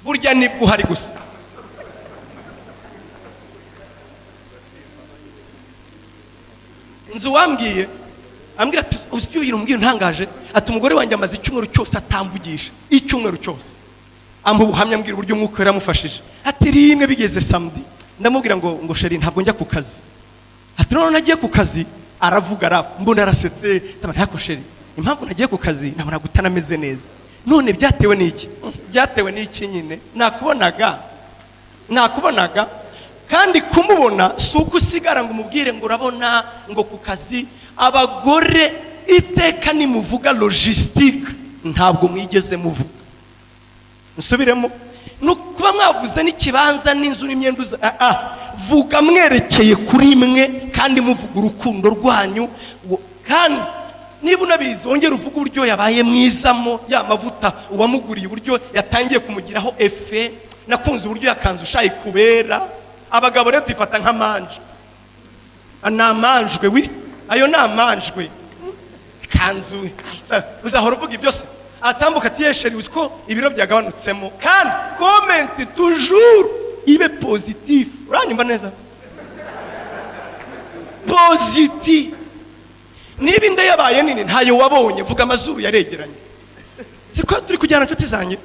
burya nibwo uhari gusa. Inzu wambwiye ambwira ati uzi umbwiye ntangaje, ati umugore wanjye amaze icyumweru cyose atamvugisha, icyumweru cyose ampa ubuhamya ambwira uburyo umwuka yaramufashije. Ati rimwe bigeze samedi ndamubwira ngo chéri ntabwo njya ku kazi. Ati none nagiye ku kazi, aravuga arafu mbona arasetse, ndabona ntako chéri impamvu nagiye ku kazi nabona gutanameze neza. None byatewe n'iki? Byatewe n'iki nyine, nakubonaga. Kandi kumubona si uko usigara ngo umubwire ngo urabona ngo ku kazi. Abagore iteka nimuvuga logistique ntabwo mwigeze muvuga. Nsubiremo, kuba mwavuze n'ikibanza n'inzu n'imyenda, vuga mwerekeye kuri mwe kandi muvuga urukundo rwanyu. Kandi niba unabizi wongera uvuga uburyo yabaye mwizamo, ya mavuta uwamuguriye uburyo yatangiye kumugiraho efe, nakunze uburyo yakanze ushaye kubera. Abagabo rero tifata nk'amanjwe, namanjwe wi ayo namanjwe kanzu uzahora uvuga ibyo se. Atambuka ati yesheri uzi ko ibiro byagabanutsemo, kandi comment toujours ibe positif. Uranyumva neza? Positif. Niba inda yabaye nini ntayo wabonye, vuga amazuru yaregeranye. Siko turi kujyana inshuti zanjye?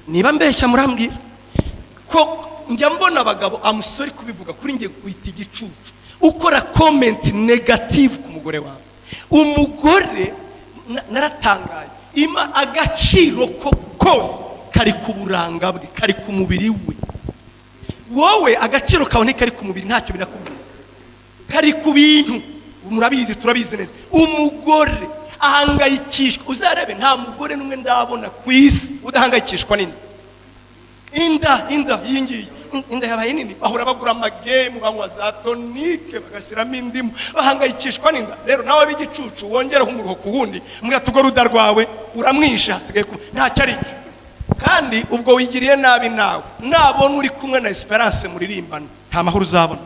Niba mbeshya murambwira. Ko njya mbona abagabo amusori kubivuga kuri ngiye kwita igicucu, ukora comment negative ku mugore wawe. Umugore naratangaye, ima agaciro ko kose kari ku buranga bwe, kari ku mubiri we. Wowe agaciro kawe ntikari ku mubiri, ntacyo binakubwira, kari ku bintu. Murabizi, turabizi neza. Umugore ahangayikishwa, uzarebe nta mugore n'umwe ndabona ku isi udahangayikishwa n'inda. Inda iyi ngiyi, inda yabaye nini, bahora bagura amagemu, banywa za tonike, bagashyiramo indimu, bahangayikishwa n'inda. Rero nawe b'igicucu wongereho umuruho ku wundi, mbwira tugo ruda rwawe uramwishe, hasigaye ku ntacyo ari cyo. Kandi ubwo wigiriye nabi nawe, nabona uri kumwe na Esperance muririmbana, nta mahoro uzabona.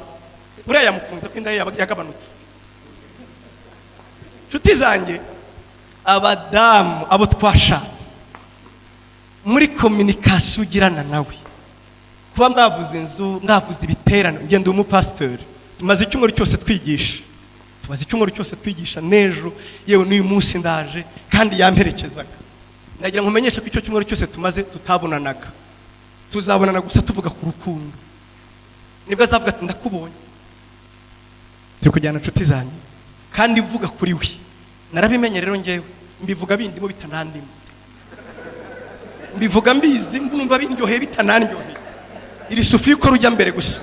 Buriya yamukunze ko inda ye yagabanutse. Nshuti zanjye, abadamu abo twashatse muri communication ugirana nawe, kuba mwavuze inzu, mwavuze ibiterane, ngende umupasiteri, tumaze icyumweru cyose twigisha, tumaze icyumweru cyose twigisha n'ejo, yewe n'uyu munsi ndaje, kandi yamperekezaga. Ndagira ngo umenyeshe ko icyo cyumweru cyose tumaze tutabonanaga, tuzabonana gusa tuvuga ku rukundo. Nibwo azavuga ati ndakubonye, turi kujyana inshuti zanjye, kandi mvuga kuri we. Narabimenye rero ngewe, mbivuga bindimo bitanandimo, mbivuga mbizi, numva bindyoheye bitanandyoheye. Iri sufi yuko rujya mbere gusa.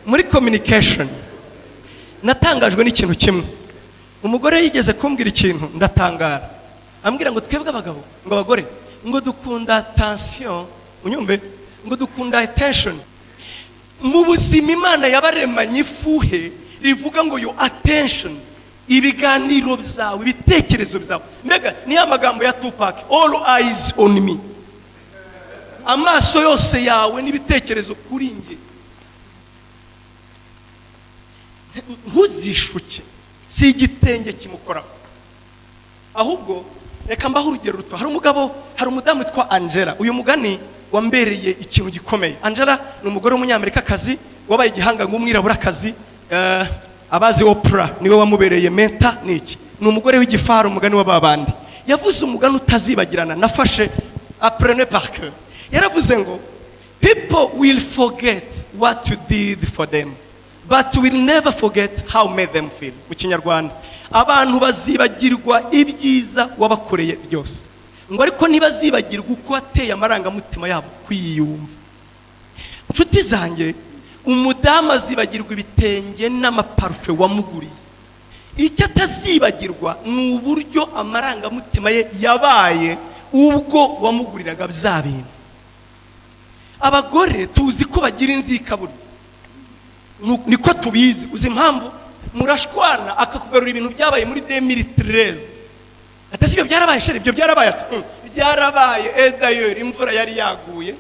Muri communication natangajwe n'ikintu kimwe. Umugore yigeze kumbwira ikintu ndatangara, ambwira ngo twebwe abagabo, ngo abagore, ngo dukunda attention, unyumve, ngo dukunda attention. Mu buzima Imana yabaremanye ifuhe rivuga ngo yo attention, ibiganiro byawe, ibitekerezo byawe. Mbega ni amagambo ya Tupac, all eyes on me, amaso yose yawe n'ibitekerezo kuri nge. Ntuzishuke, si igitenge kimukoraho, ahubwo Reka mbaho urugero ruto. Hari umugabo, hari umudamu witwa Angela. Uyu mugani wambereye ikintu gikomeye. Angela ni umugore w'Umunyamerikakazi wabaye igihanga nk'umwiraburakazi. Abazi Oprah, niwe wamubereye mentor. Niki ni umugore w'igifaru. Umugani w'ababandi yavuze umugani utazibagirana nafashe, apprenez par cœur. Yaravuze ngo: "People will forget what you did for them, but will never forget how made them feel." Mu Kinyarwanda, abantu bazibagirwa ibyiza wabakoreye byose, ngo ariko ntibazibagirwa uko wateye amarangamutima yabo kwiyumva. Inshuti zanjye, umudamu azibagirwa ibitenge n'amaparufe wamuguriye. Icyo atazibagirwa ni uburyo amarangamutima ye yabaye ubwo wamuguriraga bya bintu. Abagore tuzi ko bagira inzika burya. Niko tubizi. Uzi impamvu? Murashwana, akakugarura ibintu byabaye muri 2013. Ati: "Si ibyo byarabaye, chéri? Ibyo byarabaye." Ati: Byarabaye." D'ailleurs imvura yari yaguye,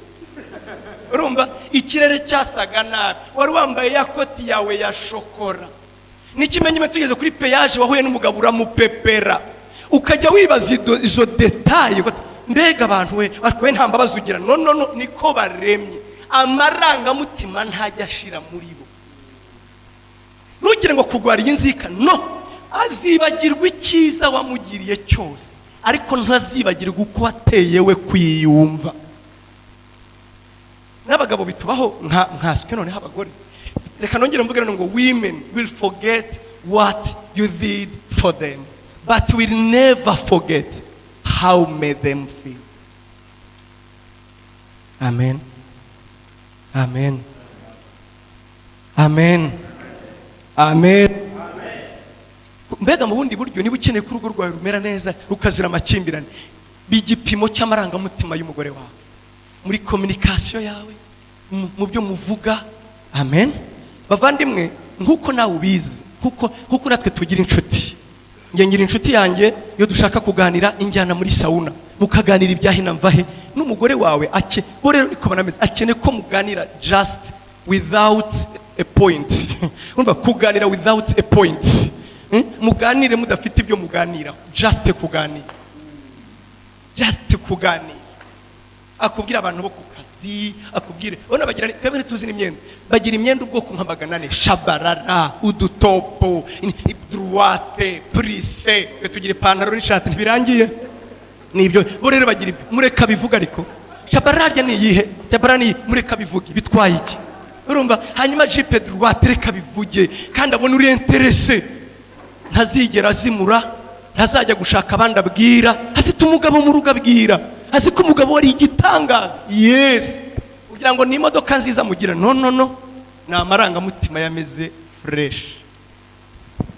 urumva ikirere cyasaga nabi, wari wambaye ya koti yawe ya shokora, n'ikimenyime tugeze kuri péage wahuye n'umugabo uramupepera. Ukajya wibaza izo détails ugat- mbega abantu we, ariko we nta mbabazi ugira. No, no, no, niko baremye. Amarangamutima ntajya ashira muri bo. Ntugire ngo kurwara iyi nzika. No, azibagirwa icyiza wamugiriye cyose, ariko ntazibagirwa uko wateye we kwiyumva. N'abagabo bitubaho, nka nkaswe. Noneho abagore, reka nongere mvuge ngo: women will forget what you did for them, but will never forget how made them feel. Amen, amen, amen, amen. Mbega mu bundi buryo, niba ukeneye ko urugo rwawe rumera neza, rukazira amakimbirane, igipimo cy'amarangamutima y'umugore wawe muri communication yawe, mu byo muvuga. Amen. Bavandimwe, nk'uko nawe ubizi, nk'uko natwe tugira inshuti, njye ngira inshuti yanjye, iyo dushaka kuganira injyana muri sauna, mukaganira ibyahina mvahe. N'umugore wawe ake bo rero niko banameze, akeneye ko muganira just without a point. Urumva, kuganira without a point. Muganire mudafite ibyo muganira, just kuganira, just kuganira. Akubwira abantu bo ku kazi, akubwire ubona bagira, twebwe ntituzi n'imyenda, bagira imyenda ubwoko nka 400: shabarara, udutopo, droite, plissé. Twe tugira ipantaro n'ishati, ntibirangiye nibyo. Bo rero bagira ibyo, mureka bivuga. Ariko shabarara rya ni iyihe? Shabarara ni iyihe? Mureka bivuge, bitwaye iki? Urumva? Hanyuma jupe droite, reka bivuge kandi abona uri intéressé. Ntazigera azimura, ntazajya gushaka abandi abwira. Afite umugabo mu rugo abwira, azi ko umugabo wari igitangaza. Yes, kugira ngo ni imodoka nziza mugira? No, no, no, ni amarangamutima yameze fresh.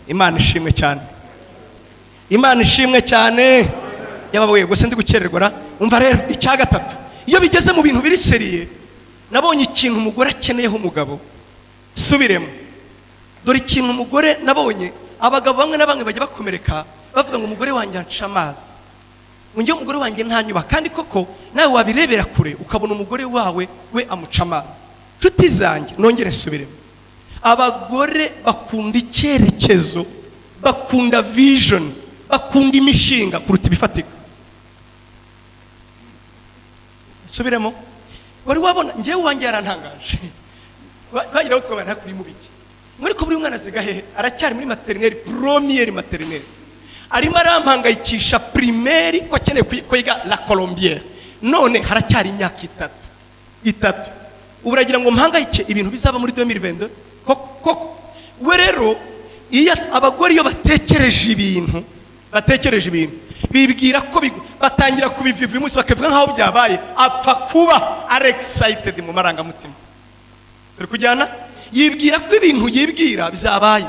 Imana ishimwe cyane, Imana ishimwe cyane. Yababuye gusa ndi gukererwa ra. Umva rero icya gatatu: iyo bigeze mu bintu biri sérieux, nabonye ikintu umugore akeneyeho umugabo. Subiremo, dore ikintu umugore nabonye. Abagabo bamwe na bamwe bajya bakomereka, bavuga ngo: "Umugore wanjye anca amazi," ngo: "Njye umugore wanjye ntanyubaha." Kandi koko nawe wabirebera kure, ukabona umugore wawe we amuca amazi. Nshuti zanjye, nongere nsubiremo: abagore bakunda icyerekezo, bakunda vision, bakunda imishinga kuruta ibifatika. Nsubiremo, wari wabona njyewe uwanjye yarantangaje. Twagira aho twabana kuri mu biki muri ko buri mwana asiga hehe? Aracyari muri maternelle, première maternelle, arimo arampangayikisha primaire, ko akeneye kwiga La Colombière. None haracyari imyaka 3, 3. Ubu uragira ngo mpangayike ibintu bizaba muri 2022 koko? Koko we rero, iyo abagore, iyo batekereje ibintu, batekereje ibintu, bibwira ko batangira kubiviva uyu munsi, bakavuga nk'aho byabaye. Apfa kuba ari excited mu marangamutima, turi kujyana, yibwira ko ibintu yibwira byabaye.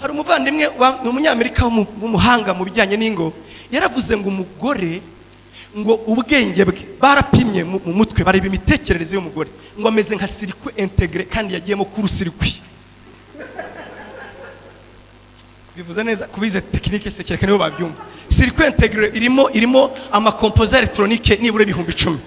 Hari umuvandimwe ni Umunyamerika w'umuhanga mu bijyanye n'ingo, yaravuze ngo umugore, ngo ubwenge bwe barapimye mu mutwe, bareba imitekerereze y'umugore, ngo ameze nka circuit intégré kandi yagiyemo court-circuit. Bivuze neza kubize technique se, kereka nibo babyumva. Circuit intégré irimo ama composants électroniques nibura 10,000.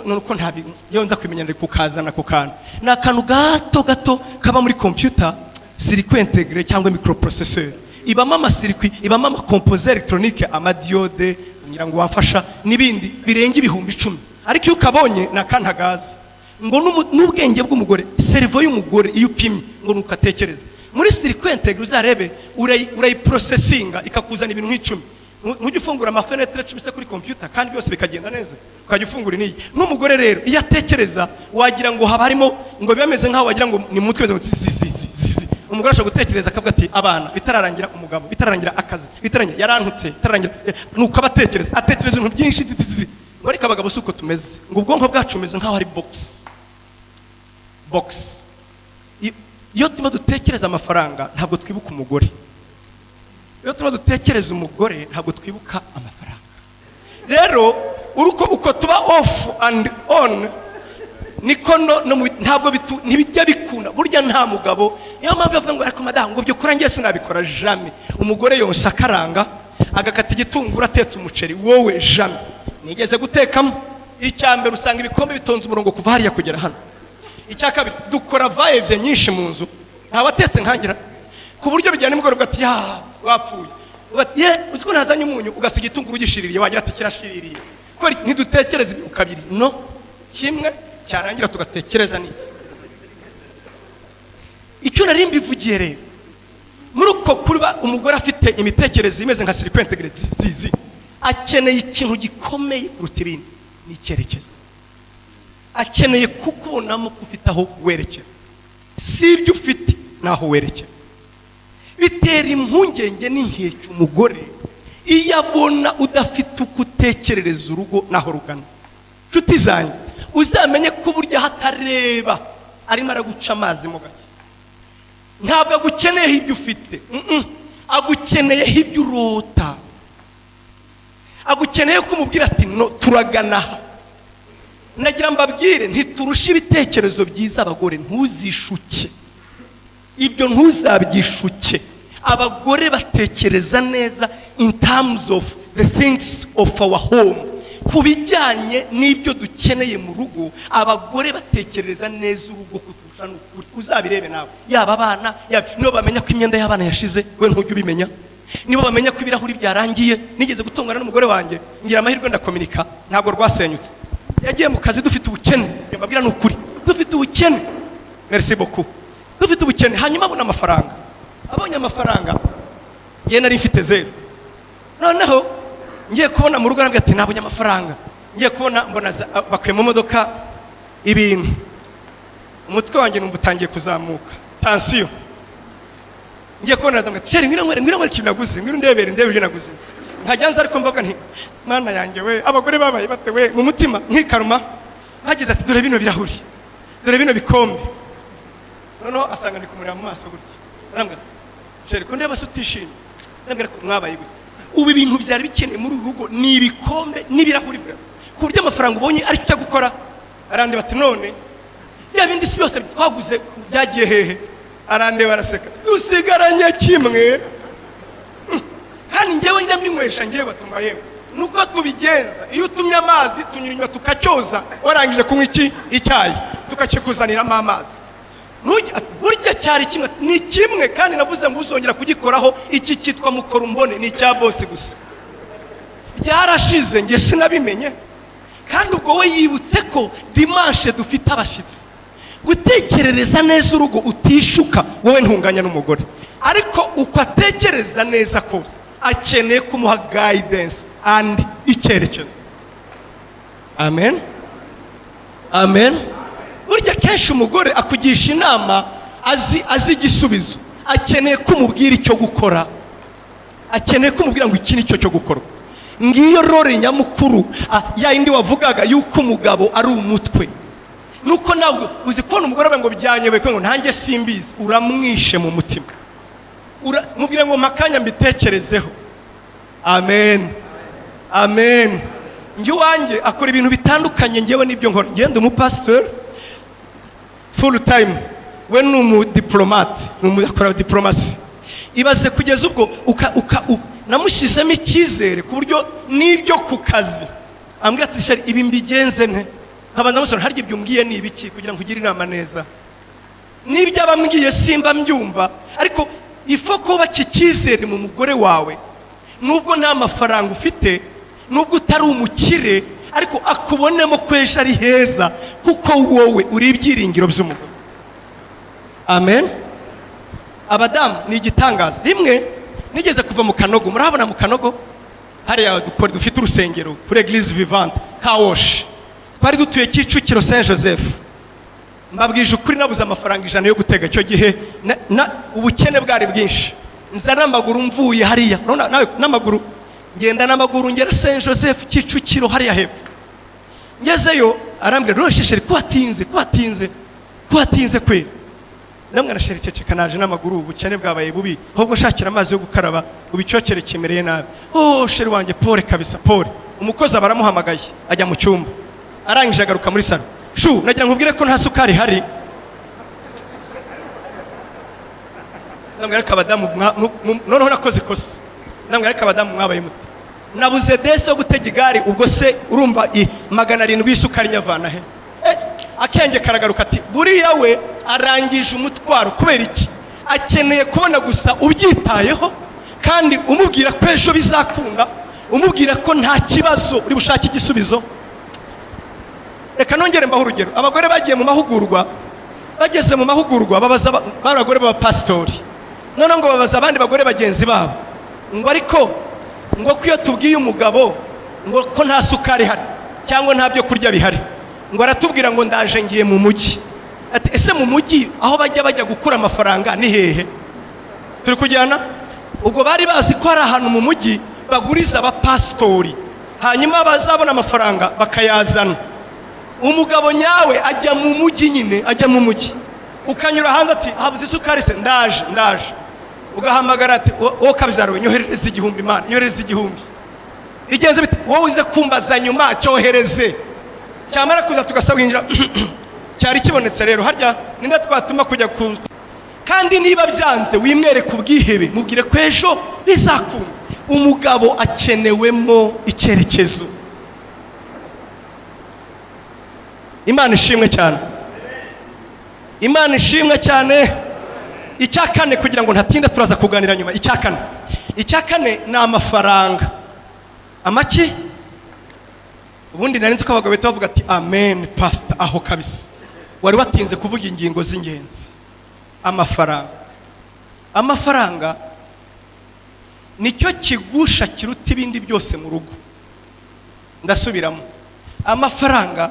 Nuko ntabi iyo nza kubimenya ndi kukazana ako kantu. Ni akantu gato gato kaba muri computer, circuit intégré cyangwa microprocesseur. Ibamo ama circuit, ibamo ama composés électroniques, ama diodes, ngira ngo wafasha n'ibindi birenga 10,000. Ariko iyo ukabonye ni akantagazi ngo n'ubwenge bw'umugore, cerveau y'umugore iyo upimye ngo nuko atekereza muri circuit intégré, uzarebe urayiprocessinga ikakuzana ibintu nk'icumi. Ntujya ufungura ama fenêtres 10 se kuri computer kandi byose bikagenda neza, ukajya ufungura iniyi? N'umugore rero iyo atekereza wagira ngo haba harimo ngo biba bimeze nk'aho wagira ngo ni mu mutwe, bimeze ngo zi zi zi zi zi. Umugore ashobora gutekereza akavuga ati: "Abana bitararangira, umugabo bitararangira, akazi bitararangira, yarantutse bitararangira." Nuko aba atekereza, atekereza ibintu byinshi zi, zi, zi. Ngo ariko abagabo si uko tumeze, ngo ubwonko bwacu bumeze nk'aho ari box box. Iyo turimo dutekereza amafaranga ntabwo twibuka umugore, iyo turimo dutekereza umugore ntabwo twibuka amafaranga. Rero uruko uko tuba off and on niko no ntabwo ntibijya bikunda. Burya nta mugabo, niyo mpamvu bavuga ngo: "Ariko madamu, ngo byo kora ngiye sinabikora jamais." Umugore yonsa akaranga, agakata igitunguru, atetse umuceri, wowe jamais. Nigeze gutekamo, icya mbere usanga ibikombe bitonze umurongo kuva hariya kugera hano. Icya kabiri, dukora va-et-vient nyinshi mu nzu, ntawatetse nkangira ku buryo bijyana nimugoroba ati: "Ya wapfuye." Ugat, "Ye, uzi ko ntazanye umunyu?" Ugasiga igitunguru gishiririye, wagira ati kirashiririye. Kubera iki? Ntidutekereza ibintu kabiri, no kimwe cyarangira tugatekereza n'iki. Icyo nari mbivugiye rero, muri uko kuba umugore afite imitekerereze imeze nka circuit intégré zizi, akeneye ikintu gikomeye kuruta ibindi, ni icyerekezo. Akeneye kukubonamo ko ufite aho werekera. Si ibyo ufite n'aho werekera. Bitera impungenge n'inkeke umugore iyo abona udafite uko utekerereza urugo n'aho rugana. Nshuti zanjye, uzamenye ko burya hatareba arimo araguca amazi mo gake. Ntabwo agukeneyeho ibyo ufite. Agukeneyeho ibyo urota, agukeneye ko umubwira ati: "No turagana aha." Nagira mbabwire, ntiturushe ibitekerezo byiza abagore. Ntuzishuke ibyo, ntuzabyishuke. Abagore batekereza neza in terms of the things of our home, ku bijyanye n'ibyo dukeneye mu rugo. Abagore batekereza neza urugo kuturusha, ni ukuri. Uzabirebe nawe, yaba abana, yaba nibo bamenya ko imyenda y'abana yashize, we ntujya ubimenya. Nibo bamenya ko ibirahuri byarangiye. Nigeze gutongana n'umugore wanjye, ngira amahirwe ndakominika, ntabwo rwasenyutse. Yagiye mu kazi, dufite ubukene, mbabwira ni ukuri, dufite ubukene, merci beaucoup, dufite ubukene. Hanyuma abona amafaranga, abonye amafaranga ngewe nari mfite zero. Noneho ngiye kubona mu rugo arambwira ati: "Nabonye amafaranga." Ngiye kubona mbona bakuye mu modoka ibintu, umutwe wanjye numva utangiye kuzamuka, tension. Ngiye kubona araza ati: "Chéri, ngwino ngwino, ngwino ngwino, ikintu naguze, ngwino ndebere, ndebe ibyo naguze." Nkajya nza, ariko mvuga nti: "Mana yanjye we, abagore babaye bate we?" Mu mutima nkikaruma. Bageze ati: "Dore bino birahuri, dore bino bikombe." Noneho asanga ndi kumureba mu maso gutya, arambwira: "Chéri, ko ndeba se utishimye?" Arambwira ko mwabaye gutya. Ubu ibintu byari bikeneye muri uru rugo ni ibikombe n'ibirahuri, ku buryo amafaranga ubonye aricyo ujya gukora? Arandeba ati: "None bya bindi si byose twaguze byagiye hehe?" Arandeba araseka: "Dusigaranye kimwe." Kandi ngewe njya mbinywesha, ngewe batuma yewe nuko tubigenza: iyo utumye amazi tunyura inyuma tukacyoza, warangije kunywa iki icyayi tukakikuzaniramo amazi. Burya cyari kimwe, ni kimwe, kandi navuze ngo uzongera kugikoraho iki cyitwa mukora umbone, ni icya boss gusa. Byarashize, nge sinabimenye. Kandi ubwo we yibutse ko dimanche dufite abashyitsi. Gutekerereza neza urugo, utishuka wowe, ntunganya n'umugore, ariko uko atekereza neza kose akeneye kumuha guidance and icyerekezo. Amen, amen. Burya kenshi umugore akugisha inama azi igisubizo, akeneye ko umubwira icyo gukora, akeneye ko umubwira ngo iki ni cyo cyo gukorwa. Ngiyo role nyamukuru, ya yindi wavugaga yuko umugabo ari umutwe. Nuko nawe uzi kubona umugore avuga ngo byanyobeye, ngo ntange simbizi, uramwishe mu mutima. Mubwira ngo mpakanya mbitekerezeho. Amen, amen. Njye iwanjye akora ibintu bitandukanye ngewe n'ibyo nkora. Ngenda umupasitori full time, we ni umudiplomate, akora diplomasi. Ibaze kugeza ubwo namushyizemo icyizere ku buryo n'ibyo ku kazi ambwira ati: "Chéri, ibi mbigenze nte?" Nkabanza musore: "Harya ibyo umbwiye ni ibiki?" Kugira ngo ugire inama neza. N'ibyo abambwiye simba mbyumva, ariko Ifo kubaka icyizere mu mugore wawe, nubwo nta mafaranga ufite, nubwo utari umukire, ariko akubonemo ko ejo ari heza, kuko wowe uri ibyiringiro by'umugore. Amen. Abadamu ni igitangaza. Rimwe nigeze kuva mu Kanogo, murahabona mu Kanogo hariya dukora, dufite urusengero kuri Eglise Vivante Kawoshi, twari dutuye Kicukiro Saint Joseph. Mbabwije ukuri, nabuze amafaranga 100 yo gutega icyo gihe, ubukene bwari bwinshi. Nza n'amaguru mvuye hariya, urabona nawe n'amaguru, ngenda n'amaguru ngera Saint Joseph Kicukiro hariya hepfo. Ngezeyo arambwira, "Rero chéri, kuhatinze, kuhatinze, kuhatinze kweri?" Ndamwira, "Chéri, ceceka, naje n'amaguru, ubukene bwabaye bubi, ahubwo shakira amazi yo gukaraba, ubu icyokere kimereye nabi." "Oh chéri wanjye, pole kabisa, pole." Umukozi aba aramuhamagaye, ajya mu cyumba, arangije agaruka muri salon, "Chou, nagira nkubwire ko nta sukari ihari." Ndamwira ko abadamu noneho nakoze ikosa. Ndamwira ko abadamu mwabaye mute? Nabuze desi yo gutega igare, ubwo se urumva 700 y'isukari nyavana he? Akenge karagaruka ati buriya we arangije umutwaro. Kubera iki? Akeneye kubona gusa ubyitayeho, kandi umubwira ko ejo bizakunda, umubwira ko nta kibazo uri bushake igisubizo. Reka nongere mbaho urugero. Abagore bagiye mu mahugurwa, bageze mu mahugurwa babaza abagore b'abapasitori, noneho ngo babaza abandi bagore bagenzi babo ngo ariko ngo ko iyo tubwiye umugabo ngo ko nta sukari ihari cyangwa nta byo kurya bihari, ngo aratubwira ngo ndaje ngiye mu mujyi. Ati ese mu mujyi aho bajya gukura amafaranga ni hehe? Turi kujyana? Ubwo bari bazi ko hari ahantu mu mujyi baguriza abapasitori, hanyuma bazabona amafaranga bakayazana. Umugabo nyawe ajya mu mujyi nyine, ajya mu mujyi, ukanyura hanze ati habuze isukari se, ndaje ndaje, ugahamagara ati wowe kabyaro nyoherereze 1000, Imana nyoherereze 1000, igenze bite? Wowe uze kumbaza nyuma, cyohereze. Cyamara kuza tugasaba winjira. Cyari kibonetse rero, harya ninde twatuma kujya ku? Kandi niba byanze wimwereke ubwihebe, mubwire ko ejo bizakunda. Umugabo akenewemo icyerekezo. Imana ishimwe cyane, Imana ishimwe cyane. Icya kane, kugira ngo ntatinda turaza kuganira nyuma. Icya kane ni amafaranga. Amaki? Ubundi nari nzi ko abagabo bahita bavuga ati amen pastor, aho kabisa wari watinze kuvuga ingingo z'ingenzi. Amafaranga, amafaranga nicyo kigusha kiruta ibindi byose mu rugo. Ndasubiramo, amafaranga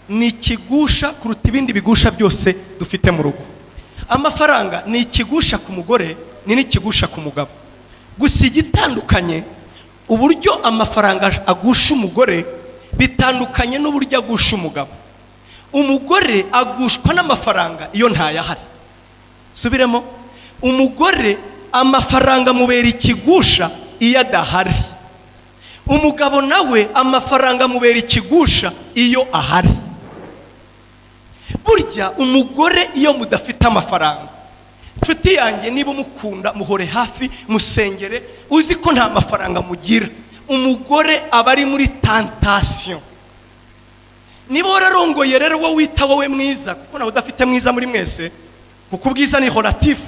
ni ikigusha kuruta ibindi bigusha byose dufite mu rugo. Amafaranga ni ikigusha ku mugore, ni n'ikigusha ku mugabo. Gusa igitandukanye, uburyo amafaranga agusha umugore bitandukanye n'uburyo agusha umugabo. Umugore agushwa n'amafaranga iyo ntayahari. Subiremo, umugore amafaranga amubera ikigusha iyo adahari. Umugabo nawe amafaranga amubera ikigusha iyo ahari. Burya umugore iyo mudafite amafaranga, nshuti yanjye, niba umukunda muhore hafi, musengere, uzi ko nta mafaranga mugira, umugore aba ari muri tentation. Niba wararongoye rero wowe wita wowe mwiza, kuko nawe udafite mwiza muri mwese, kuko ubwiza ni relatif,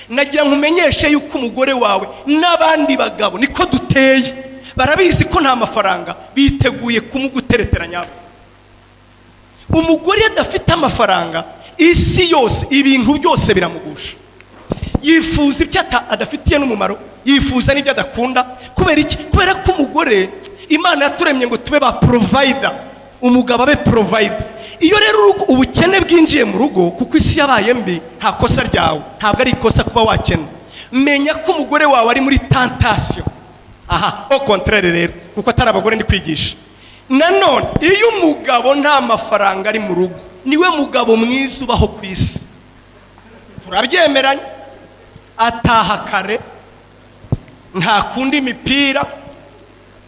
nagira nkumenyeshe yuko umugore wawe n'abandi bagabo niko duteye, barabizi ko nta mafaranga, biteguye kumuguteretera nyabo. Umugore adafite amafaranga, isi yose ibintu byose biramugusha. Yifuza ibyo adafitiye n'umumaro, yifuza n'ibyo adakunda. Kubera iki? Kubera ko umugore Imana yaturemye ngo tube ba provider, umugabo abe provider. Iyo rero ubukene bwinjiye mu rugo, kuko isi yabaye mbi, nta kosa ryawe, ntabwo ari ikosa kuba wakena. Menya ko umugore wawe ari muri tentation. Aha au contraire rero, kuko atari abagore ndi kwigisha. Nanone iyo umugabo nta mafaranga ari mu rugo, niwe mugabo mwiza ubaho ku isi. Turabyemeranya, ataha kare, ntakunda imipira,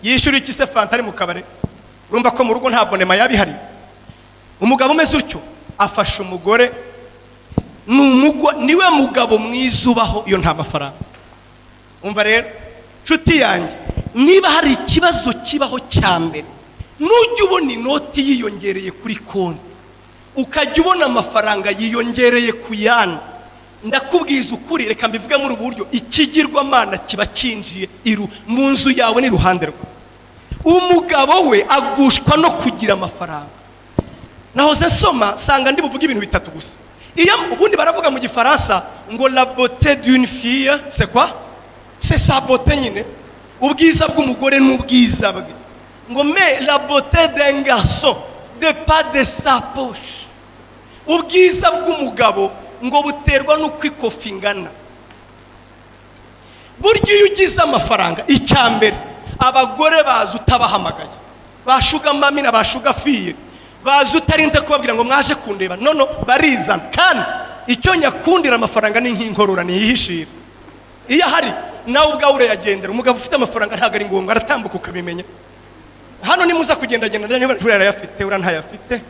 yishyura iki se fanta ari mu kabare. Urumva ko mu rugo nta bonema yabihari. Umugabo umeze utyo afasha umugore, niwe mugabo mwiza ubaho iyo nta mafaranga. Umva rero nshuti yanjye, niba hari ikibazo kibaho cya mbere, nujya ubona inoti yiyongereye kuri konti, ukajya ubona amafaranga yiyongereye ku yandi, Ndakubwiza ukuri, reka mbivuge muri ubu buryo: ikigirwamana kiba cyinjiye iru mu nzu yawe n'iruhande rwe. Umugabo we agushwa no kugira amafaranga. Nahoze nsoma, sanga ndi buvuge ibintu bitatu gusa. Iyo ubundi baravuga mu Gifaransa ngo "La beauté d'une fille, c'est quoi? C'est sa beauté." Nyine ubwiza bw'umugore n'ubwiza bwe. Ngo "Mais la beauté d'un garçon dépend de sa poche." Ubwiza bw'umugabo ngo buterwa n'uko ikofi ingana. Burya iyo ugize amafaranga, icya mbere abagore baza utabahamagaye, ba sugar mommy na ba sugar fille baza utarinze kubabwira ngo mwaje kundeba. Nono barizana. Kandi icyo nyakundira amafaranga ni nk'inkorora, ntiyihishira. Iyo ahari nawe ubwawe urayagendera. Umugabo ufite amafaranga ntabwo ari ngombwa, aratambuka ukabimenya. Hano nimuza kugendagenda, uriya arayafite, uriya ntayafite,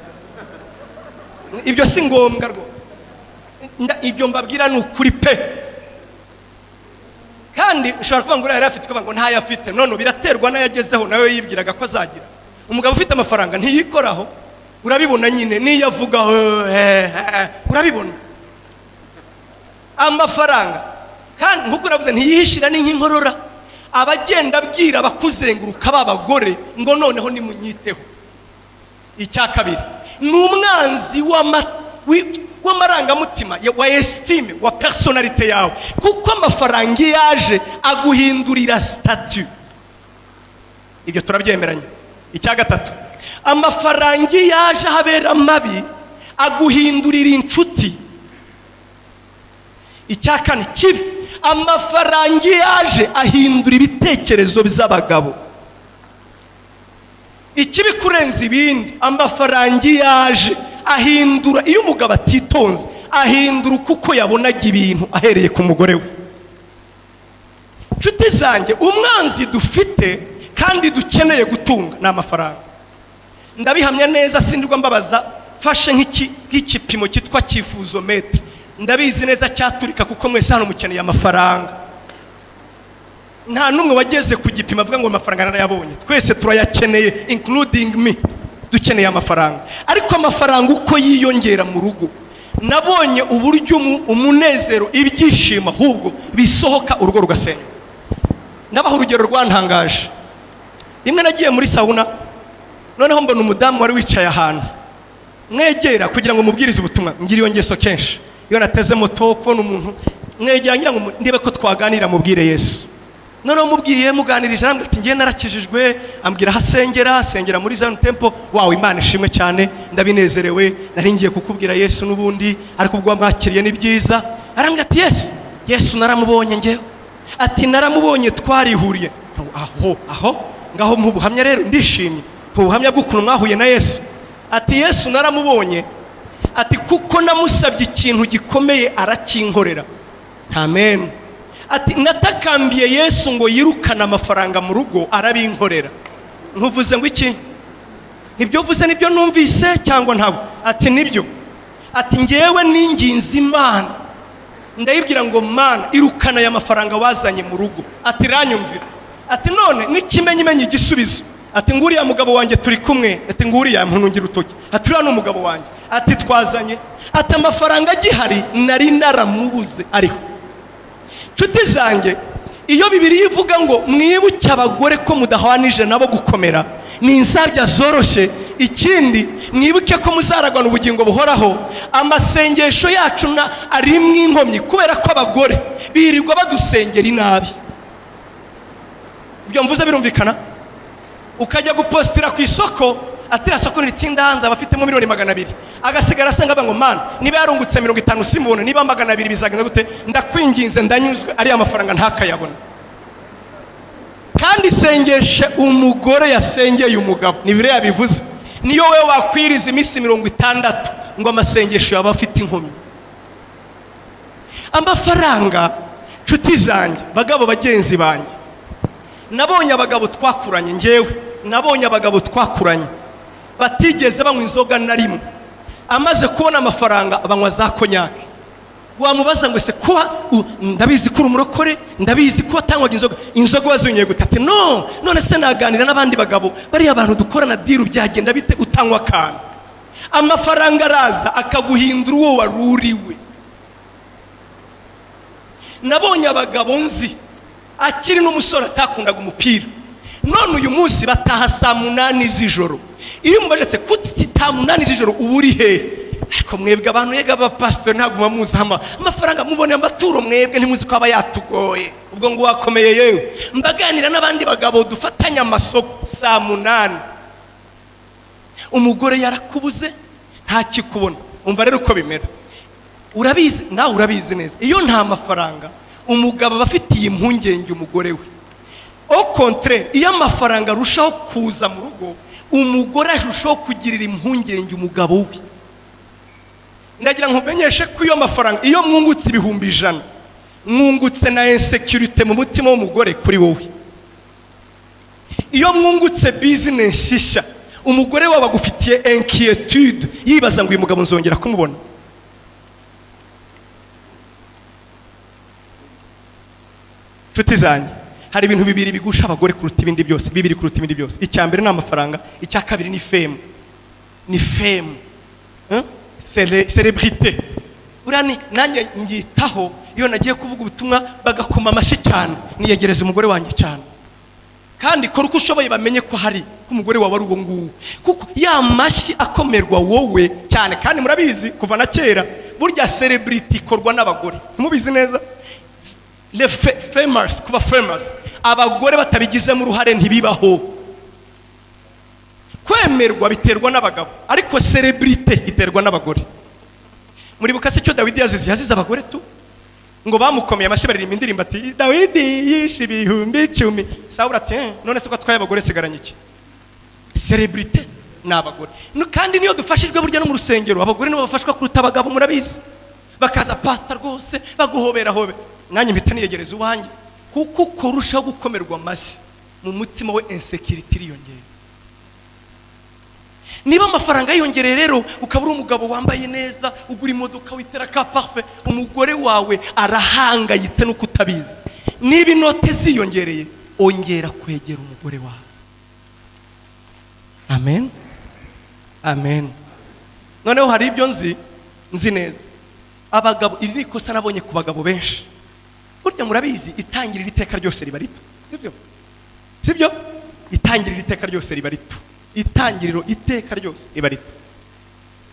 ibyo si ngombwa rwose. Ibyo mbabwira ni ukuri pe. Kandi ushobora kuvuga ngo uriya yarayafite, ukavuga ngo ntayafite. None biraterwa n'ayagezeho nawe yibwiraga ko azagira. Umugabo ufite amafaranga ntiyikoraho, urabibona nyine, niyo avuga urabibona. Amafaranga kandi nk'uko uravuze ntiyihishira, ni nk'inkorora. Abagenda abwira abakuzenguruka b'abagore ngo noneho nimunyiteho. Icya kabiri, ni umwanzi w'amarangamutima, wa estime, wa personnalité yawe, kuko amafaranga iyo yaje aguhindurira statut. Ibyo turabyemeranya. Icya gatatu, amafaranga iyo yaje ahabera mabi, aguhindurira inshuti. Icya kane kibi, amafaranga iyo yaje ahindura ibitekerezo by'abagabo. Ikibi kurenza ibindi, amafaranga iyo yaje ahindura, iyo umugabo atitonze, ahindura uko yabonaga ibintu ahereye ku mugore we. Nshuti zanjye, umwanzi dufite kandi dukeneye gutunga ni amafaranga. Ndabihamya neza, sindirwa mbabaza. Fashe nk'igipimo cyitwa cyifuzomètre, ndabizi neza cyaturika, kuko mwese hano mukeneye amafaranga. Nta n'umwe wageze ku gipimo avuga ngo amafaranga narayabonye. Twese turayakeneye, including me. Dukeneye amafaranga, ariko amafaranga uko yiyongera mu rugo, nabonye uburyo umunezero, ibyishimo ahubwo bisohoka, urugo rugasenya. Ndabaha urugero rwantangaje. Rimwe nagiye muri sauna, noneho mbona umudamu wari wicaye ahantu, mwegera kugira ngo mubwirize ubutumwa. Ngira iyo ngeso kenshi, iyo nateze moto, kubona umuntu mwegera ngira ngo ndebe ko twaganira, mubwire Yesu. Noneho mubwiye, muganirije, arambwira ati ngiye narakijijwe. Ambwira aho asengera, asengera muri Zion Temple. Wawe, Imana ishimwe cyane, ndabinezerewe, nari ngiye kukubwira Yesu n'ubundi, ariko ubwo wamwakiriye ni byiza. Arambwira ati Yesu, Yesu naramubonye ngewe. Ati naramubonye, twarihuriye aho aho ngaho. Mu buhamya rero ndishimye, mu buhamya bw'ukuntu mwahuye na Yesu. Ati Yesu naramubonye, ati kuko namusabye ikintu gikomeye arakinkorera. Amen. Ati natakambiye Yesu ngo yirukane amafaranga mu rugo, arabinkorera. Ntuvuze ngo iki? Nibyo uvuze, nibyo numvise cyangwa ntabwo? Ati nibyo. Ati ngewe ninginze Imana, ndayibwira ngo Mana, irukana aya mafaranga wazanye mu rugo. Ati ranyumvira. Ati none n'ikimenyimenyi, igisubizo, ati nguriya mugabo wanjye turi kumwe. Ati nguriya, mpunungira urutoki. Ati uriya ni umugabo wanjye. Ati twazanye, ati amafaranga agihari nari naramubuze ariho. Nshuti zanjye, iyo Bibiliya ivuga ngo mwibuke abagore ko mudahwanije nabo gukomera, ni inzabya zoroshye, ikindi mwibuke ko muzaragwana ubugingo buhoraho, amasengesho yacu na arimwo inkomyi, kubera ko abagore birirwa badusengera inabi. Ibyo mvuze birumvikana? Ukajya gupositira ku isoko, ati iriya soko niritsinda hanze abafitemo miliyoni 200, agasigara asanga avuga ngo Mana, niba yarungutse 50 simubone, niba 200 bizagenda gute? Ndakwinginze, ndanyuzwe, ariya mafaranga ntakayabona. Kandi isengeshe umugore yasengeye umugabo, ni biriya bivuze, niyo we wakwiriza iminsi 60 ngo amasengesho yaba afite inkomyi. Amafaranga, nshuti zanjye, bagabo bagenzi banjye, nabonye abagabo twakuranye, ngewe nabonye abagabo twakuranye batigeze banywa inzoga na rimwe, amaze kubona amafaranga banywa za konyake. Wamubaza ngo ese kuba ndabizi ko uri umurokore, ndabizi ko watanywaga inzoga, inzoga wazinyweye gute? Ati no, none se naganira n'abandi bagabo, bariya bantu dukorana deal, byagenda bite utanywa akantu? Amafaranga araza akaguhindura uwo wari uriwe. Nabonye abagabo nzi akiri n'umusore atakundaga umupira, none uyu munsi bataha saa 8 z'ijoro. Iyo umubajetse kuti saa 8 z'ijoro uba uri hehe? Ariko mwebwe abantu yega abapasitori ntabwo muba muzi amafaranga muboneye amaturo, mwebwe ntimuzi ko aba yatugoye. Ubwo ngo wakomeye yewe. Mbaganira n'abandi bagabo dufatanya amasoko saa 8, umugore yarakubuze ntakikubona. Umva rero uko bimera, urabizi nawe, urabizi neza. Iyo nta mafaranga umugabo aba afitiye impungenge umugore we. Au contraire, iyo amafaranga arushaho kuza mu rugo, umugore arushaho kugirira impungenge umugabo we. Ndagira nkumenyeshe ko iyo amafaranga, iyo mwungutse 100,000, mwungutse na insécurité mu mutima w'umugore kuri wowe. Iyo mwungutse business nshya, umugore wawe agufitiye inquiétude, yibaza ngo uyu mugabo nzongera kumubona. Nshuti zanjye, hari ibintu bibiri bigusha abagore kuruta ibindi byose, bibiri kuruta ibindi byose. Icya mbere ni amafaranga, icya kabiri ni fame. Ni fame, célébrité. Uriya ni nanjye ngitaho, iyo nagiye kuvuga ubutumwa bagakoma amashyi cyane, niyegereza umugore wanjye cyane. Kandi kora uko ushoboye bamenye ko hari ko umugore wawe ari uwo nguwo, kuko ya mashyi akomerwa wowe cyane. Kandi murabizi kuva na kera, burya célébrité ikorwa n'abagore, ntimubizi neza? Le famous, kuba famous, abagore batabigizemo uruhare ntibibaho. Kwemerwa biterwa n'abagabo, ariko célébrité iterwa n'abagore. Muribuka se icyo Dawidi yazize? Yazize abagore tu, ngo bamukomeye amashyi baririmba indirimbo ati Dawidi yishe 10,000. Sawuli ati none se ko atwaye abagore sigaranye iki? Célébrité ni abagore. Kandi niyo dufashijwe burya no mu rusengero, abagore nibo bafashwa kuruta abagabo, murabizi. Bakaza pastor rwose baguhobera hobe, nanjye mpita niyegereza uwanjye, kuko uko urushaho gukomerwa amashyi mu mutima we insécurité iriyongera. Niba amafaranga yiyongereye rero, ukaba uri umugabo wambaye neza, ugura imodoka, witera ka parfum, umugore wawe arahangayitse nuko utabizi. Niba inote ziyongereye, ongera kwegera umugore wawe. Amen, amen. Noneho hari ibyo nzi neza abagabo, iri ni ikosa nabonye ku bagabo benshi. Burya murabizi, itangirira iteka ryose riba rito, sibyo? Sibyo? Itangirira iteka ryose riba rito, itangiriro iteka ryose riba rito.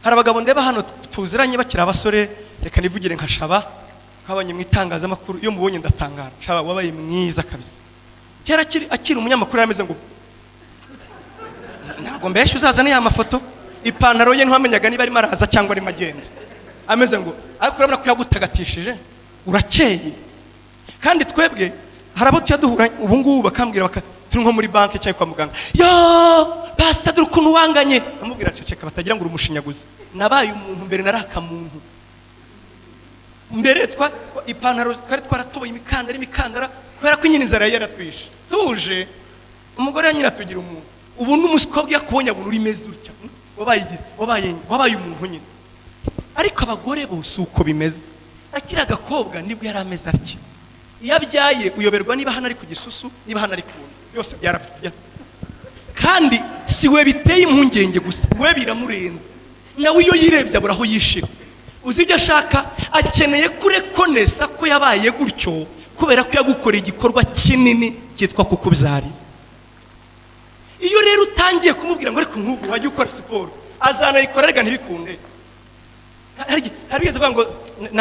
Hari abagabo ndeba hano tuziranye bakiri abasore, reka nivugire nka Shaba, twabanye mu itangazamakuru, iyo mubonye ndatangara. Shaba wabaye mwiza kabisa. Kera akiri umunyamakuru yarameze ngo ntabwo mbeshya, uzazane ya mafoto, ipantaro ye ntiwamenyaga niba arimo araza cyangwa arimo agenda, ameze ngo, ariko urabona ko yagutagatishije, urakeye. Kandi twebwe hari abo tujya duhura ubu ngubu bakambwira, turi nko muri banki cyangwa kwa muganga, yo pastor dore ukuntu wanganye, amubwira ceceka batagira ngo urumushinyaguze. Nabaye umuntu mbere, narakamuntu mbere, ipantaro twari twaratoboye imikandara kubera ko nyine inzara yaratwishe. Tuje umugore ya nyina tugira umuntu, ubu n'umusikobwa yakubonye abona uri meze utya, wabaye umuntu nyine. Ariko abagore bose uko bimeze, akiri agakobwa nibwo yari ameze atya. Iyo abyaye uyoberwa niba hano ari ku gisusu, niba hano ari ku nda, byose byarabya. Kandi si we biteye impungenge gusa, we biramurenze nawe iyo yirebye abura aho yishira. Uzi ibyo ashaka? Akeneye kurekonesa ko yabaye gutyo kubera ko yagukoreye igikorwa kinini cyitwa kukubyarira. Iyo rero utangiye kumubwira ngo ariko nk'ubu wajya ukora siporo, azanayikora rega ntibikunde. Hari bigeze kuvuga ngo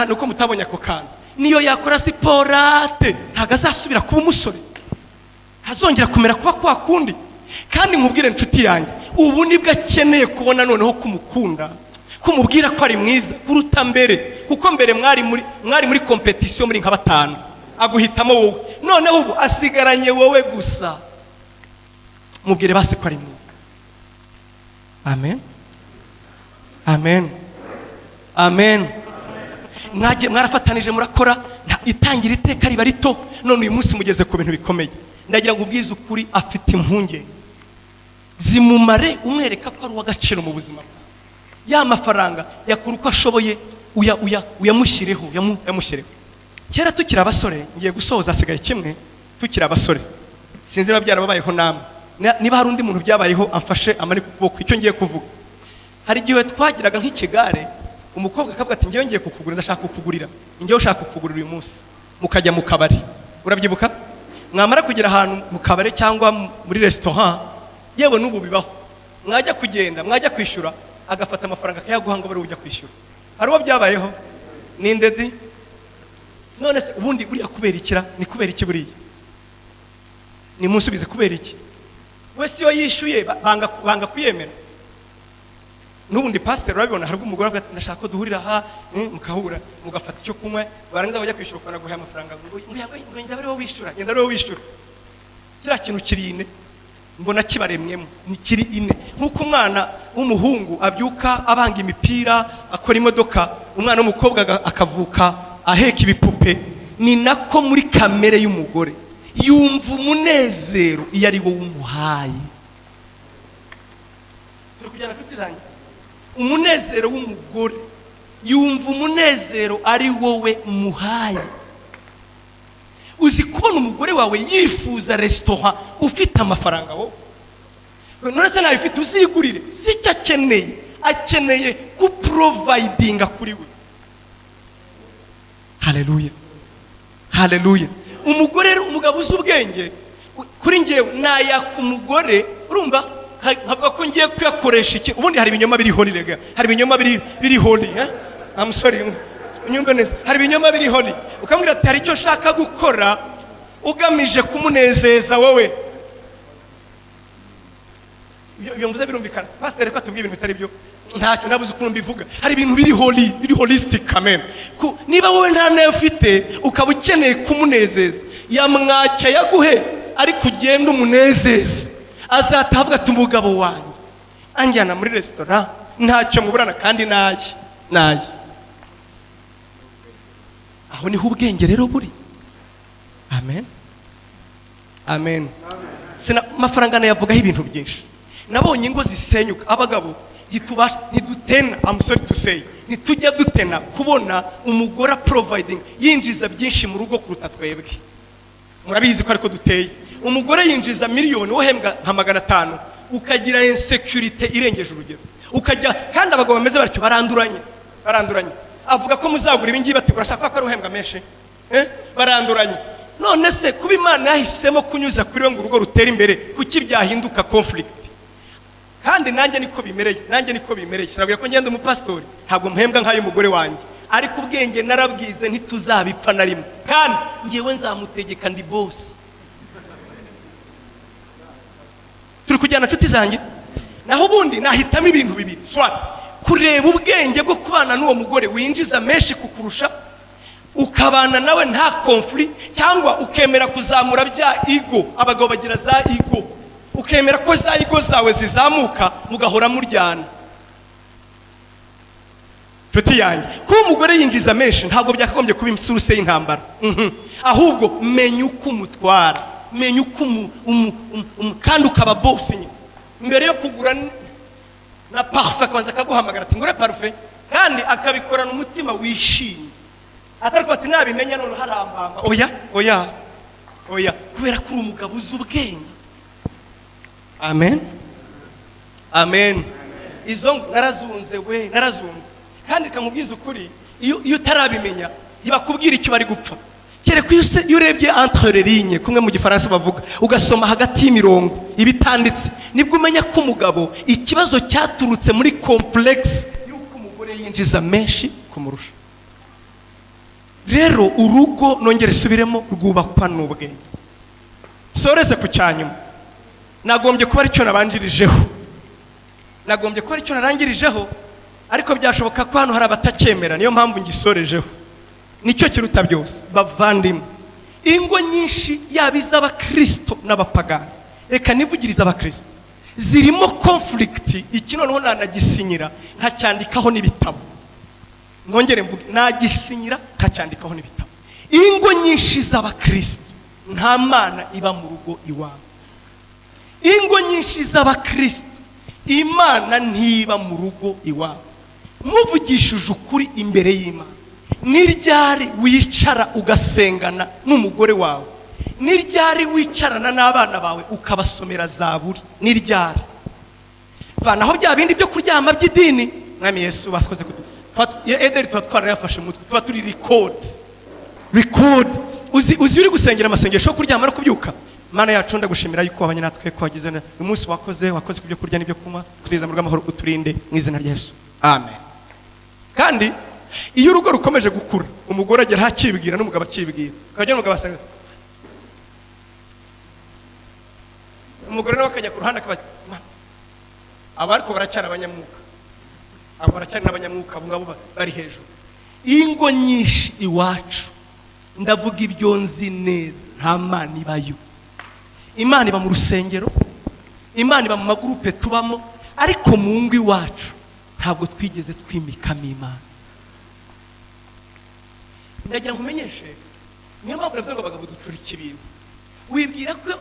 nuko mutabonye ako kantu, niyo yakora siporo ate ntabwo azasubira kuba umusore, azongera kumera kuba kwa kundi. Kandi nkubwire inshuti yanjye, ubu nibwo akeneye kubona noneho kumukunda, kumubwira ko ari mwiza kuruta mbere, kuko mbere mwari muri competition muri nka batanu, aguhitamo wowe. Noneho ubu asigaranye wowe gusa, mubwire basi ko ari mwiza. Amen, amen, amen. Mwarafatanije murakora, itangira iteka riba rito, none uyu munsi mugeze ku bintu bikomeye. Ndagira ngo ubwize ukuri, afite impungenge zimumare, umwereka ko ari uw'agaciro mu buzima bwawe. Ya mafaranga yakura uko ashoboye, uyamushyireho, uyamushyireho. Kera tukiri abasore, ngiye gusohoza asigaye kimwe, tukiri abasore, sinzi niba byarababayeho namwe, niba hari undi muntu byabayeho amfashe amanike ukuboko icyo ngiye kuvuga. Hari igihe twagiraga nk'ikigare, umukobwa akavuga ati ngewe ngiye kukugurira, ndashaka kukugurira, ngewe ushaka kukugurira uyu munsi. Mukajya mu kabari, urabyibuka? Mwamara kugera ahantu mu kabari cyangwa muri restaurant, yewe n'ubu bibaho, mwajya kugenda, mwajya kwishyura, agafata amafaranga akayaguha ngo bari ujya kwishyura. Hari uwo byabayeho? Ninde di? None se ubundi buriya kubera ikira? Ni kubera iki buriya? Nimunsubize, kubera iki? Wese iyo yishyuye banga kuyemera. N'ubundi pasiteri urabibona, hari ubwo umugore avuga ati ndashaka ko duhurira aha, mukahura mugafata icyo kunywa, barangiza bajya kwishyura ukabona guhaye amafaranga ngo ngenda ari wowe wishyura, ngenda ari wowe wishyura. Kiriya kintu kiri ine, mbona kibaremyemo, ni kiri ine. Nk'uko umwana w'umuhungu abyuka abanga imipira akora imodoka, umwana w'umukobwa akavuka aheka ibipupe, ni nako muri kamere y'umugore yumva umunezero iyo ari wowe umuhaye. Turi kujyana nshuti zanjye? Umunezero w'umugore yumva umunezero ari wowe umuhaye. Uzi kubona umugore wawe yifuza restaurant ufite amafaranga wowe? None se nawe ufite, uzigurire. Si icyo akeneye, akeneye kuprovidinga kuri we. Haleluya, haleluya. Umugore rero, umugabo uzi ubwenge, kuri ngewe nayaka umugore, urumva nkavuga ko ngiye kuyakoresha iki. Ubundi hari ibinyoma biri holy rega, hari ibinyoma biri holy, eh? I'm sorry, unyumve neza. Hari ibinyoma biri holy, ukambwira ati hari icyo nshaka gukora ugamije kumunezeza wowe. Ibyo mvuze birumvikana? Pastor reka tubwire ibintu bitari byo, ntacyo nabuze ukuntu mbivuga. Hari ibintu biri holy, biri holistic, amen. Niba wowe nta nayo ufite ukaba ukeneye kumunezeza, yamwaca yaguhe, ariko ugende umunezeze. Azataha avuga ati umugabo wanjye anjyana muri restaurant, ntacyo muburana kandi naye naye. Aho niho ubwenge rero buri. Amen, amen. Sina amafaranga nayavugaho ibintu byinshi. Nabonye ingo zisenyuka, abagabo ntitubasha, ntidutena, I'm sorry to say, ntitujya dutena kubona umugore providing yinjiza byinshi mu rugo kuruta twebwe. Murabizi ko ariko duteye. Umugore yinjiza miliyoni, wohembwa nka 500, ukagira insecurity irengeje urugero. Ukajya kandi abagabo bameze batyo baranduranye, baranduranye. Avuga ko muzagura ibi ngibi, bati urashaka ko ari uhembwa menshi? Baranduranye. None se kuba Imana yahisemo kunyuza kuri we ngo urugo rutere imbere, kuki byahinduka conflict? Kandi nanjye niko bimereye, nanjye niko bimereye. Sinabwira ko ngenda umupasitori, ntabwo mpembwa nk'ay'umugore wanjye, ariko ubwenge narabwize ntituzabipfa na rimwe, kandi ngewe nzamutegeka ndi boss. Turi kujyana nshuti zanjye? Naho ubundi nahitamo ibintu bibiri, swat kureba ubwenge bwo kubana n'uwo mugore winjiza menshi kukurusha, ukabana nawe nta conflict, cyangwa ukemera kuzamura bya ego. Abagabo bagira za ego, ukemera ko za ego zawe zizamuka mugahora muryana. Nshuti yanjye, kuba umugore yinjiza menshi ntabwo byakagombye kuba imsuruse y'intambara. Ahubwo menya uko umutwara, menya uko kandi ukaba boss nyine. Mbere yo kugura na parfum akabanza akaguhamagara ati ngure parfum, kandi akabikorana umutima wishimye, atari ko ati nabimenya none harambamba. Oya, oya, oya, kubera ko uri umugabo uzi ubwenge. Amen, amen. Izo narazunze we, narazunze. Kandi kamubwiza ukuri, iyo utarabimenya ntibakubwira icyo bari gupfa. Kereka iyo urebye entre les lignes, kumwe mu gifaransa bavuga, ugasoma hagati y'imirongo ibitanditse, nibwo umenya ko umugabo ikibazo cyaturutse muri complexe y'uko umugore yinjiza menshi kumurusha. Rero urugo, nongere subiremo, rwubakwa n'ubwenge. Soreze ku cyanyuma, nagombye kuba aricyo nabanjirijeho, nagombye kuba aricyo narangirijeho, ariko byashoboka ko hano hari abatacyemera, niyo mpamvu ngisorejeho. Nicyo kiruta byose bavandimwe. Ingo nyinshi yaba iz'abakristo n'abapagani, reka nivugirize abakristo, zirimo conflict. Iki noneho nanagisinyira nkacyandikaho n'ibitabo, nongere mvuge, nagisinyira nkacyandikaho n'ibitabo. Ingo nyinshi z'abakristo nta mana iba mu rugo iwabo. Ingo nyinshi z'abakristo Imana ntiba mu rugo iwabo. Muvugishije ukuri imbere y'Imana, ni ryari wicara ugasengana n'umugore wawe? Ni ryari wicarana n'abana bawe ukabasomera zaburi? Ni ryari? Vanaho bya bindi byo kuryama by'idini. Mwami Yesu bakoze kutu Ederi tuba twarayafashe mutwe, tuba turi record. Uzi uri gusengera amasengesho yo kuryama no kubyuka. Mana yacu ndagushimira yuko wabanye natwe, ko wagize umunsi wakoze ku byo kurya n'ibyo kunywa, kutugeza mu rw'amahoro, uturinde mu izina rya Yesu, amen. Kandi iyo urugo rukomeje gukura, umugore agera akibwira n'umugabo akibwira, akajya n'umugabo asenga, umugore nawe akajya ku ruhande akaba aba, ariko baracyari abanyamwuka, abo baracyari n'abanyamwuka, abo ngabo bari hejuru. Ingo nyinshi iwacu, ndavuga ibyo nzi neza, nta Mana ibayo. Imana iba mu rusengero, Imana iba mu magurupe tubamo, ariko mu ngo iwacu ntabwo twigeze twimikamo Imana. Ndagira ngo umenyeshe, niyo mpamvu navuze ngo abagabo ducurika ibintu. Wibwira ko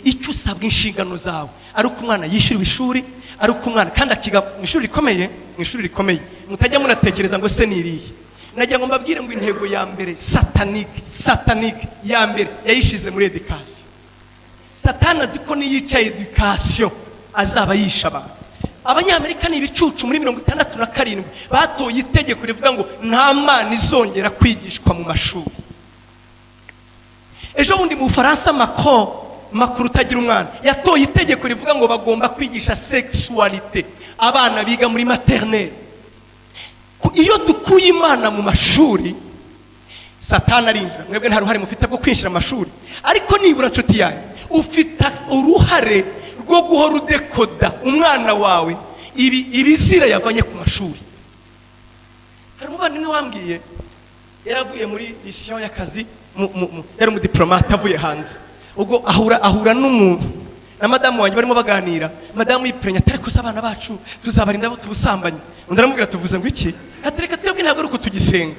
icyo usabwa inshingano zawe ari uko umwana yishyuriwe ishuri, ari uko umwana kandi akiga mu ishuri rikomeye, mu ishuri rikomeye. Mutajya munatekereza ngo se niriye. Nagira ngo mbabwire ngo intego ya mbere satanique ya mbere yayishize muri education. Satani azi ko niyica education azaba yisha abantu. Abanyamerika ni ibicucu, muri 67 batoye itegeko rivuga ngo nta Mana izongera kwigishwa mu mashuri. Ejo bundi mu Bufaransa Macron utagira umwana yatoye itegeko rivuga ngo bagomba kwigisha sexualité abana biga muri maternelle. Iyo dukuye Imana mu mashuri, Satani arinjira. Mwebwe nta ruhare mufite bwo kwinjira mu mashuri, ariko nibura nshuti yanjye ufite uruhare rwo guhora udekoda umwana wawe ibizira yavanye ku mashuri. Hari umuvandimwe wambwiye, yaravuye muri mission y'akazi, yari umudiplomate avuye hanze, ubwo ahura n'umuntu na madamu wanjye barimo baganira. Madamu yiprenya atari ko abana bacu tuzabarinda abo tubusambanyi. Undi aramubwira tuvuze ngo iki? Ati reka twebwe ntabwo ari uko tugisenga.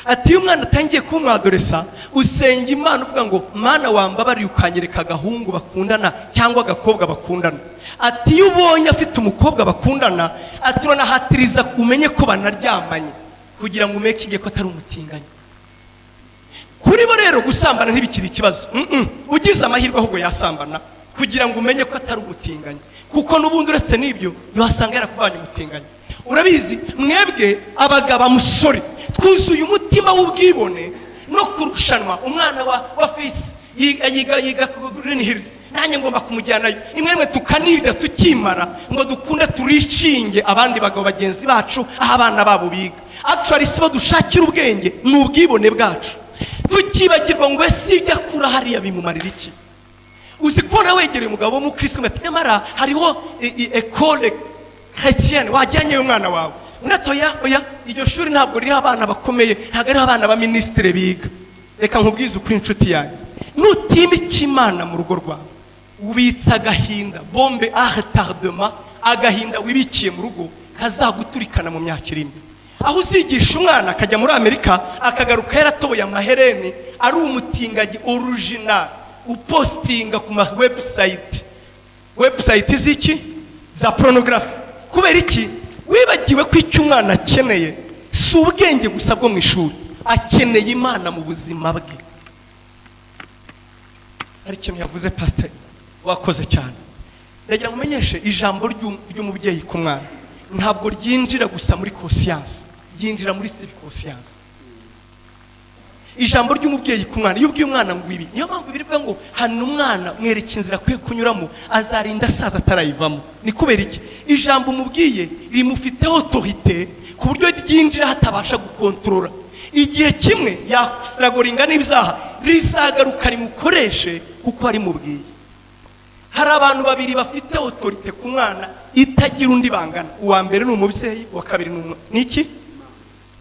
Ati iyo umwana atangiye kumwadoresa, usenga Imana uvuga ngo Mana wambabariye ukanyereka agahungu bakundana cyangwa agakobwa bakundana. Ati iyo ubonye afite umukobwa bakundana, ati uranahatiriza umenye ko banaryamanye kugira ngo umekinge ko atari umutinganyi. Kuri bo rero gusambana ntibikiri ikibazo. Ugize amahirwe ahubwo yasambana kugira ngo umenye ko atari umutinganyi, kuko n'ubundi uretse n'ibyo wasanga yarakubanye umutinganyi. Urabizi mwebwe abagabo musore twuzuye umutima w'ubwibone no kurushanwa. Umwana wa fisi yiga Green Hills, nanjye ngomba kumujyanayo. Imwe tukanirida tukimara ngo dukunde turishinge abandi bagabo bagenzi bacu aho abana babo biga. Actually sibo dushakira ubwenge, ni ubwibone bwacu. Tukibagirwa ngo ese ibyo akura hariya bimumarira iki? Uzi kubona wegereye umugabo w'umukristo ati nyamara hariho école chrétienne wajyanye umwana wawe. Unatoya oya, iryo shuri ntabwo ririho abana bakomeye, ntabwo ariho abana ba ministre biga. Reka nkubwize ukuri inshuti yanjye, nutimika Imana mu rugo rwawe ubitsa agahinda, bombe à retardement, agahinda wibikiye mu rugo kazaguturikana mu myaka iri imbere. Aho uzigisha umwana akajya muri Amerika akagaruka yaratoboye amahereni, ari umutinganyi original, upostinga ku ma website ziki za pornography. Kubera iki? Wibagiwe ko icyo umwana akeneye si ubwenge gusa bwo mu ishuri, akeneye Imana mu buzima bwe. Hari ikintu yavuze pastor wakoze cyane, ndagira ngo umenyeshe ijambo ry'umubyeyi ku mwana ntabwo ryinjira gusa muri conscience, ryinjira muri subconscience. Ijambo ry'umubyeyi ku mwana, iyo ubwiye umwana ngo ibi, niyo mpamvu birivuga ngo hano umwana mwereke inzira akwiye kunyuramo azarinda asaza atarayivamo. Ni kubera iki? Ijambo umubwiye rimufiteho autorité ku buryo ryinjira hatabasha gukontorora. Igihe kimwe yasiragoringa n'ibyaha rizagaruka rimukoreshe kuko arimubwiye. Hari abantu babiri bafite autorité ku mwana itagira undi bangana. Uwa mbere ni umubyeyi, uwa kabiri ni iki?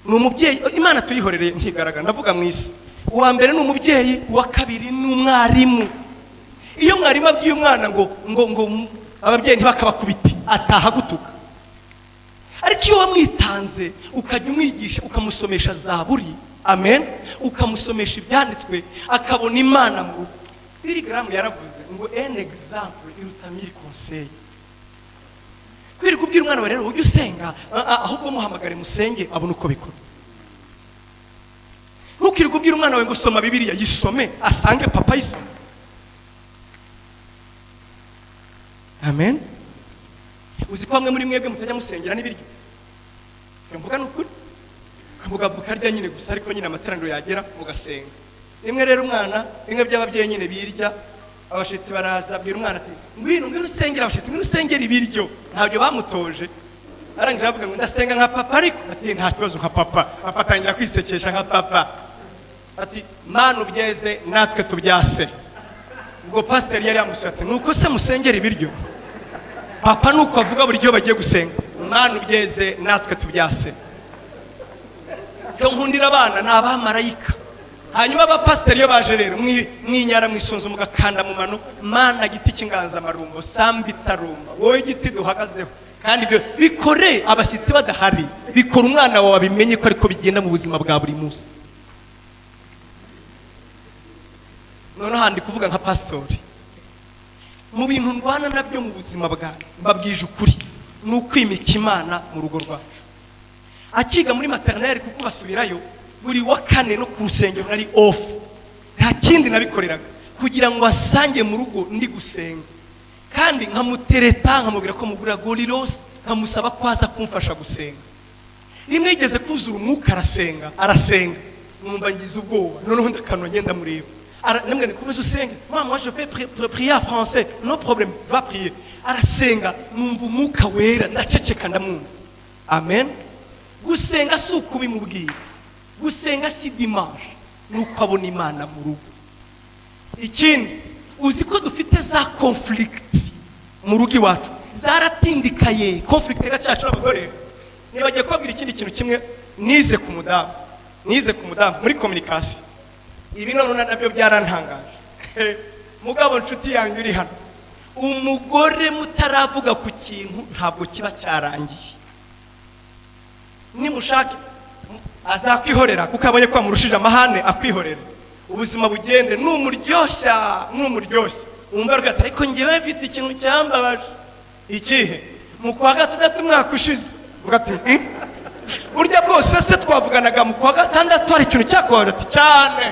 Ni umubyeyi. Imana tuyihorereye ntigaragara, ndavuga mu isi. Uwa mbere ni umubyeyi, uwa kabiri ni umwarimu. Iyo mwarimu abwiye umwana ngo ngo ngo ababyeyi ntibakabakubite, ataha gutuka. Ariko iyo wamwitanze ukajya umwigisha, ukamusomesha zaburi, amen, ukamusomesha ibyanditswe, akabona Imana mu rugo. Billy Graham yaravuze ngo un exemple iruta mille conseils. Kwirirwa ubwira umwana wawe rero ujye usenga, ahubwo muhamagare musenge abone uko bikora. Ntukirirwe ubwira umwana wawe ngo soma Bibiliya, yisome asange papa yisome. Amen. Uzi ko bamwe muri mwebwe mutajya musengera n'ibiryo? Mvuga ni ukuri, mukarya nyine gusa, ariko nyine amateraniro yagera mugasenga. Rimwe rero umwana, bimwe by'ababyeyi nyine birya, abashitsi baraza, abwira umwana ati: "Ngwino, ngwino usengera abashitsi, ngwino usengera ibiryo." Ntabyo bamutoje. Arangije aravuga ngo: "Ndasenga nka papa." Ariko ati: "Nta kibazo, nka papa." Papa atangira kwisekesha nka papa, ati: "Mana ubyeze natwe tubyase." Ubwo pasiteri yari yamusuye, ati: "Nuko se musengera ibiryo?" Papa nuko avuga buri gihe bagiye gusenga: "Mana ubyeze natwe tubyase." Cyo nkundira abana ni abamarayika. Hanyuma abapasiteri iyo baje rero, mwinyara mwisunzu, mugakanda mu mano: "Mana giti cy'inganzamarumbo, samba itarumba, wowe giti duhagazeho." Kandi ibyo bikore abashyitsi badahari, bikora umwana wawe abimenye ko ariko bigenda mu buzima bwa buri munsi. Noneho handi kuvuga nka pasitori, mu bintu ndwana nabyo mu buzima bwanjye, mbabwije ukuri, ni ukwimika Imana mu rugo rwacu. Akiga muri maternelle, kuko basubirayo buri wa kane, no ku rusengero nari off, nta kindi nabikoreraga kugira ngo asange mu rugo ndi gusenga, kandi nkamutereta, nkamubwira ko mugurira goriros, nkamusaba ko aza kumfasha gusenga. Rimwe yigeze kuzura umwuka, arasenga, arasenga, numva ngize ubwoba. Noneho ndakanura, ngenda mureba. Namwe nikomeze usenge: "Mama, moi je peux prier en français." "No problème, va prier." Arasenga, numva Umwuka Wera, ndaceceka, ndamwumva. Amen. Gusenga si ukubimubwira, gusenga si dimanche, ni uko abona Imana mu rugo. Ikindi, uzi ko dufite za conflict mu rugo iwacu zaratindikaye, conflict gacaca n'abagore. Nibagiye kubabwira ikindi kintu kimwe nize ku mudamu, nize ku mudamu muri communication. Ibi none nabyo byarantangaje. Mugabo nshuti yanjye uri hano, umugore mutaravuga ku kintu ntabwo kiba cyarangiye. Nimushake azakwihorera kuko abonye ko wamurushije amahane, akwihorera ubuzima bugende. Numuryoshya, numuryoshya, wumva rwose. "Ariko njyewe mfite ikintu cyambabaje." "Ikihe?" "Mu kwa gatandatu umwaka ushize." Uvuga ati: Burya bwose se twavuganaga mu kwa gatandatu, hari ikintu cyakubabaje?" Ati: "Cyane."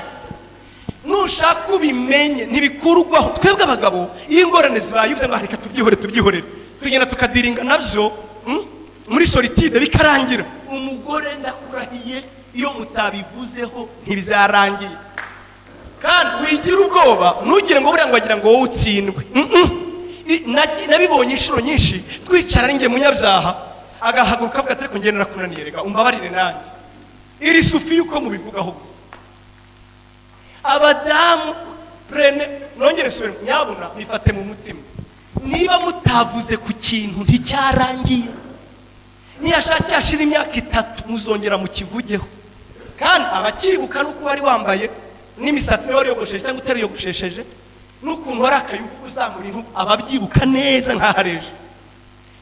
Nushaka ubimenye, ntibikurwaho. Twebwe abagabo, iyo ingorane zibaye, uvuze ngo: "Reka tubyihore, tubyihorere," tugenda tukadiringa nabyo muri solitude, bikarangira. Umugore, ndakurahiye, iyo mutabivuzeho ntibizarangiye. Kandi wigira ubwoba, ntugire ngo buriya ngo wagira ngo wowe utsindwe. Nabibonye inshuro nyinshi, twicara ari njye munyabyaha, agahaguruka avuga ati: "Ariko njye narakunaniye, reka umbabarire nanjye." Iri sufi yuko mubivugaho gusa. Abadamu, prenez, nongere nsubire, nyabuna bifate mu mutima: niba mutavuze ku kintu nticyarangiye. Niyashaka yashira imyaka 3, muzongera mukivugeho. Kandi abakibuka nuko wari wambaye, n'imisatsi niba wariyogosheshe cyangwa utariyogoshesheje, n'ukuntu wari akayugu uzamura intugu, ababyibuka neza nk'ahareje.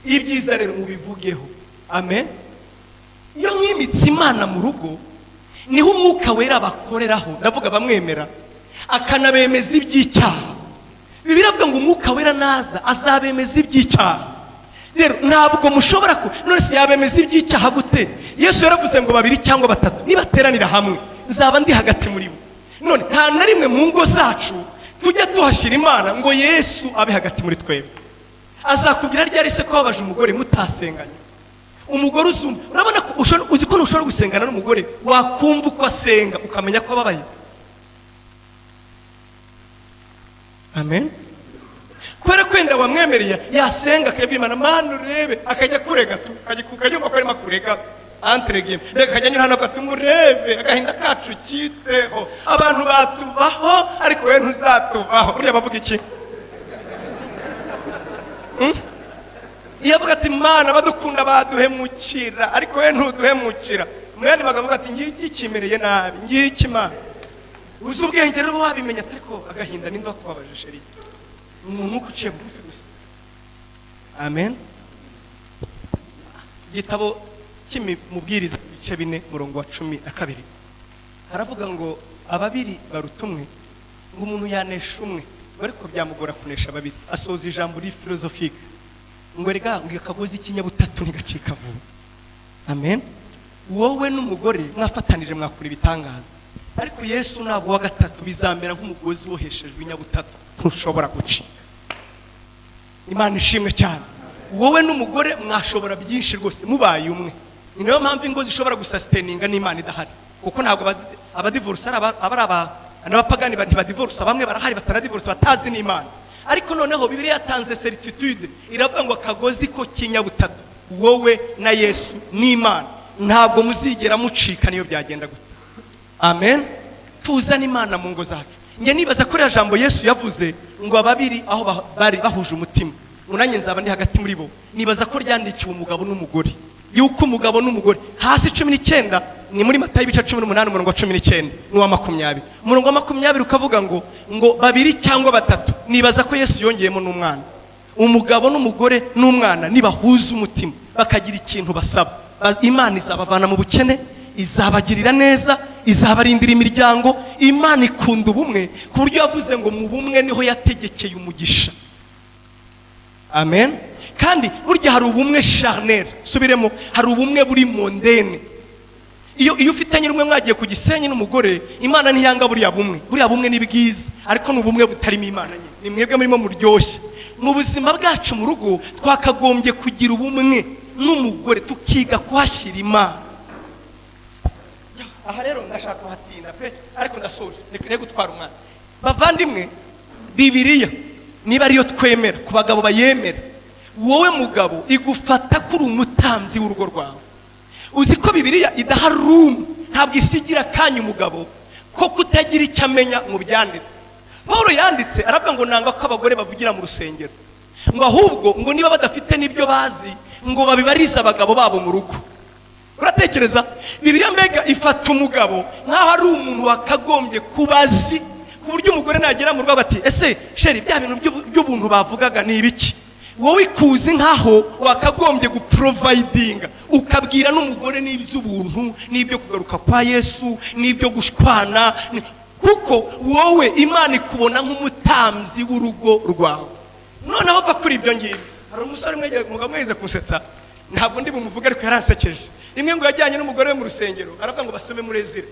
Ibyiza rero mubivugeho. Amen. Iyo mwimitse Imana mu rugo, niho Umwuka Wera bakoreraho, ndavuga bamwemera, akanabemeza iby'icyaha. Bibiliya iravuga ngo Umwuka Wera naza azabemeza iby'icyaha. Rero ntabwo mushobora ku, none se yabemeza iby'icyaha gute? Yesu yaravuze ngo babiri cyangwa batatu nibateranira hamwe, nzaba ndi hagati muri bo. None nta na rimwe mu ngo zacu tujya tuhashyira Imana ngo Yesu abe hagati muri twebwe. Azakubwira ryari se ko wabaje umugore mutasenganye? Umugore uzumva, urabona ko uzi ko ntushobora gusengana n'umugore, wakumva uko asenga ukamenya ko ababaye. Amen. Kubera ko wenda wamwemereye, yasenga akabwira Imana: "Mana urebe," akajya kurega tu, akajya yumva ko arimo kurega entre guillemets, mbega akajya anyura hano avuga ati: "Murebe agahinda kacu kiteho, abantu batuvaho ariko we ntuzatuvaho." Buriya bavuga iki? Iyo avuga ati: "Mana badukunda baduhemukira ariko we ntuduhemukira," mu yandi magambo avuga ati: "Ngiki kimereye nabi, ngiki Mana." Uzi ubwenge rero wabimenya, ariko agahinda ninde wakubabaje chérie? Ni umwuka uciye bugufi gusa. Amen. Igitabo cy'Imubwiriza, ibice 4, murongo wa 12, haravuga ngo ababiri baruta umwe, ngo umuntu yanesha umwe, ariko byamugora kunesha babiri. Asoza ijambo ri philosophique ngo rega ngo akagozi k'inyabutatu ntigacika vuba. Amen. Wowe n'umugore mwafatanije mwakora ibitangaza, ariko Yesu ntabwo wa gatatu, bizamera nk'umugozi woheshejwe inyabutatu, ntushobora gucika. Imana ishimwe cyane. Wowe n'umugore mwashobora byinshi rwose mubaye umwe. Ni nayo mpamvu ingo zishobora gusasiteninga n'Imana idahari, kuko ntabwo abadivorce ari N'abapagani ntibadivorce, bamwe barahari batanadivorce batazi n'Imana. Ariko noneho Bibiliya yatanze certitude, iravuga ngo akagozi ko kinyabutatu, wowe na Yesu n'Imana, ntabwo muzigera mucika niyo byagenda gute. Amen. Tuzane Imana mu ngo zacu. Njye nibaza ko rya jambo Yesu yavuze ngo ababiri aho bari bahuje umutima, ngo nanjye nzaba ndi hagati muri bo, nibaza ko ryandikiwe umugabo n'umugore, yuko umugabo n'umugore hasi 19 ni muri Matayo ibice 18 umurongo wa 19 n'uwa 20. Umurongo wa 20 ukavuga ngo babiri cyangwa batatu. Nibaza ko Yesu yongeyemo n'umwana. Umugabo n'umugore n'umwana nibahuza umutima bakagira ikintu basaba, Imana izabavana mu bukene, izabagirira neza, izabarindira imiryango. Imana ikunda ubumwe ku buryo yavuze ngo mu bumwe niho yategekeye umugisha. Amen. Kandi burya hari ubumwe charnel, subiremo, hari ubumwe buri mondene. Iyo ufitanye rumwe mwagiye ku Gisenyi n'umugore, Imana ntiyanga buriya bumwe. Buriya bumwe ni bwiza, ariko ni ubumwe butarimo Imana nyine. Ni mwebwe murimo muryoshye. Mu buzima bwacu mu rugo twakagombye kugira ubumwe n'umugore, tukiga kuhashyira Imana. Aha rero ndashaka kuhatinda pe, ariko ndasoje, reka gutwara umwana. Bavandimwe, Bibiliya niba ariyo twemera, ku bagabo bayemera, wowe mugabo igufata kuri umutambyi w'urugo rwawe. Uzi ko Bibiliya idaha room, ntabwo isigira akanya umugabo ko kutagira icyo amenya mu byanditswe. Paulo yanditse aravuga ngo nanga ko abagore bavugira mu rusengero, ngo ahubwo ngo niba badafite n'ibyo bazi ngo babibarize abagabo babo mu rugo. Uratekereza? Bibiliya mbega ifata umugabo nk'aho ari umuntu wakagombye kubazi, ku buryo umugore nagera mu rugo bati ese sheri bya bintu by'ubuntu bavugaga ni ibiki? Wowe ikuzi nkaho wakagombye guprovidinga, ukabwira n'umugore n'iby'ubuntu, n'ibyo kugaruka kwa Yesu, n'ibyo gushwana, kuko wowe Imana ikubona nk'umutambyi w'urugo rwawe. Noneho va kuri ibyo ngibyo. Hari umusore umwe umugabo mweze kusetsa, ntabwo ndi bumuvuge ariko yarasekeje. Rimwe ngo yajyanye n'umugore we mu rusengero, aravuga ngo basome muri Ezira.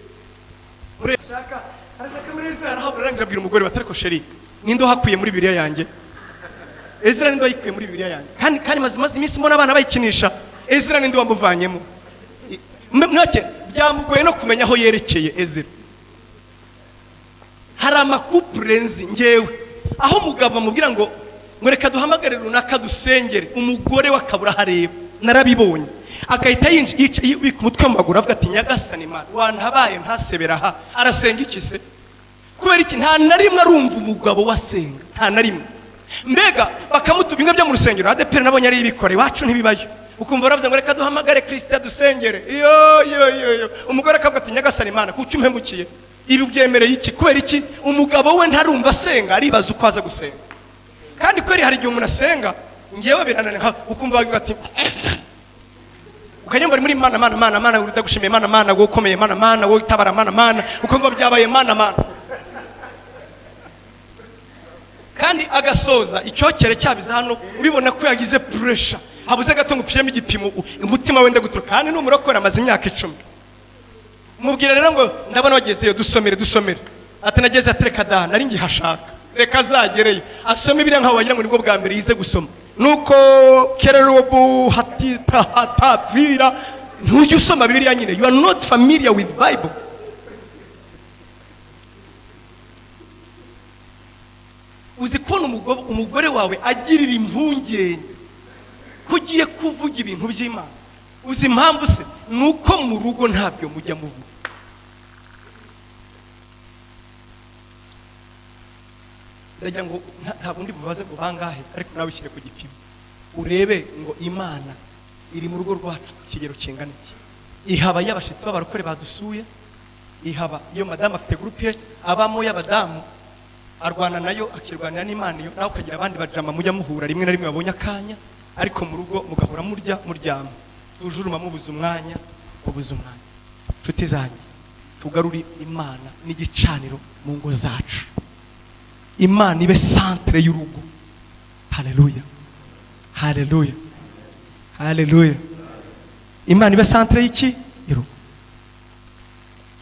Arashaka muri Ezira, arahabura, arangije abwira umugore we ariko sheri, ninde uhakuye muri Bibiliya yanjye? Ezra ninde wayikuye muri Bibiliya yanjye? Kandi maze iminsi mbona abana bayikinisha. Ezra ninde wamuvanyemo? Mwake byamugoye no kumenya aho yerekeye Ezra. Hari amakupurenzi ngewe aho umugabo amubwira ngo reka duhamagare runaka dusengere, umugore we akabura hareba. Narabibonye. Agahita yibika umutwe mu maguru avuga ati Nyagasani Imana wantabaye ntasebera aha. Arasenga iki se? Kubera iki nta na rimwe arumva umugabo wasenga, nta na rimwe. Mbega bakamutuba bimwe byo mu rusengero. ADEPR nabonye ari ibikora, iwacu ntibibayo. Ukumva baravuze ngo reka duhamagare Kristo dusengere. Iyo yo yo yo. Umugore akavuga ati Nyagasani Imana kuki umpemukiye? Ibi byemereye iki? Kubera iki umugabo we ntarumva asenga, aribaza uko aza gusenga. Kandi kweri hari igihe umuntu asenga ngewe birananira, ukumva bavuga ati ukanyumva muri Mana Mana Mana Mana uragushimiye Mana Mana wowe ukomeye Mana Mana wowe utabara Mana Mana, ukumva byabaye Mana Mana. Kandi agasoza icyokere cyabiza hano, ubibona ko yagize pressure, habuze gato ngo upiremo igipimo umutima wenda guturuka. Kandi n'umurokora amaze imyaka 10. Mubwira rero ngo ndabona wagezeyo, dusomere dusomere. Ati nageze atereka da nari ngihashaka, reka azagereyo asome biriya nkaho wagira ngo nibwo bwa mbere yize gusoma. Nuko kererobu hatita hatavira, ntujya usoma Bibiliya nyine, you are not familiar with Bible. Uzi kubona umugore wawe agirira impungenge ko ugiye kuvuga ibintu by'Imana? Uzi impamvu se? Nuko mu rugo ntabyo mujya muvuga. Ndagira ngo ntabwo ndi bubaze ngo bangahe, ariko nawe ushyire ku gipimo urebe ngo Imana iri mu rugo rwacu ku kigero kingana iki. Ihaba y'abashitsi b'abarokore badusuye, ihaba iyo madamu afite groupe abamo y'abadamu arwana nayo akirwanira n'Imana iyo, nawe ukagira abandi bajama mujya muhura rimwe na rimwe babonye akanya, ariko mu rugo mugahora murya muryama, tujuruma mubuze umwanya, mubuze umwanya. Nshuti zanjye, tugarure Imana n'igicaniro mu ngo zacu. Imana ibe centre y'urugo. Haleluya, haleluya, haleluya. Imana ibe centre y'iki? Y'urugo.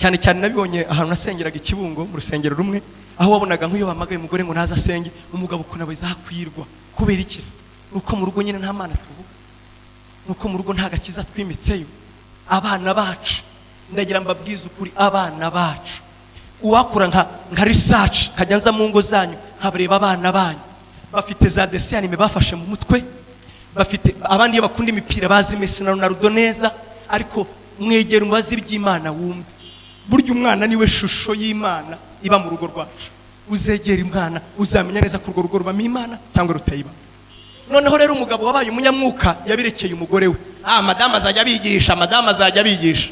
Cyane cyane nabibonye ahantu nasengeraga Ikibungo mu rusengero rumwe, aho wabonaga nk'iyo bamagaye umugore ngo naza asenge, umugabo ukuntu azakwirwa. Kubera iki se? Nuko mu rugo nyine nta Mana tuvuga, nuko mu rugo nta gakiza twimitseyo. Abana bacu, ndagira mbabwize ukuri, abana bacu Uwakora nka research, nkajya nza mu ngo zanyu nkabareba abana banyu bafite za dessins animés bafashe mu mutwe, bafite abandi iyo bakunda imipira bazi Messi na Ronaldo neza, ariko mwegera umubazi iby'Imana wumve. Burya umwana niwe shusho y'Imana iba mu rugo rwacu. Uzegera Imana uzamenya neza ko urwo rugo rubamo Imana cyangwa rutayiba. Noneho rero umugabo wabaye umunyamwuka yabirekeye umugore we. Madamu azajya abigisha, madamu azajya abigisha.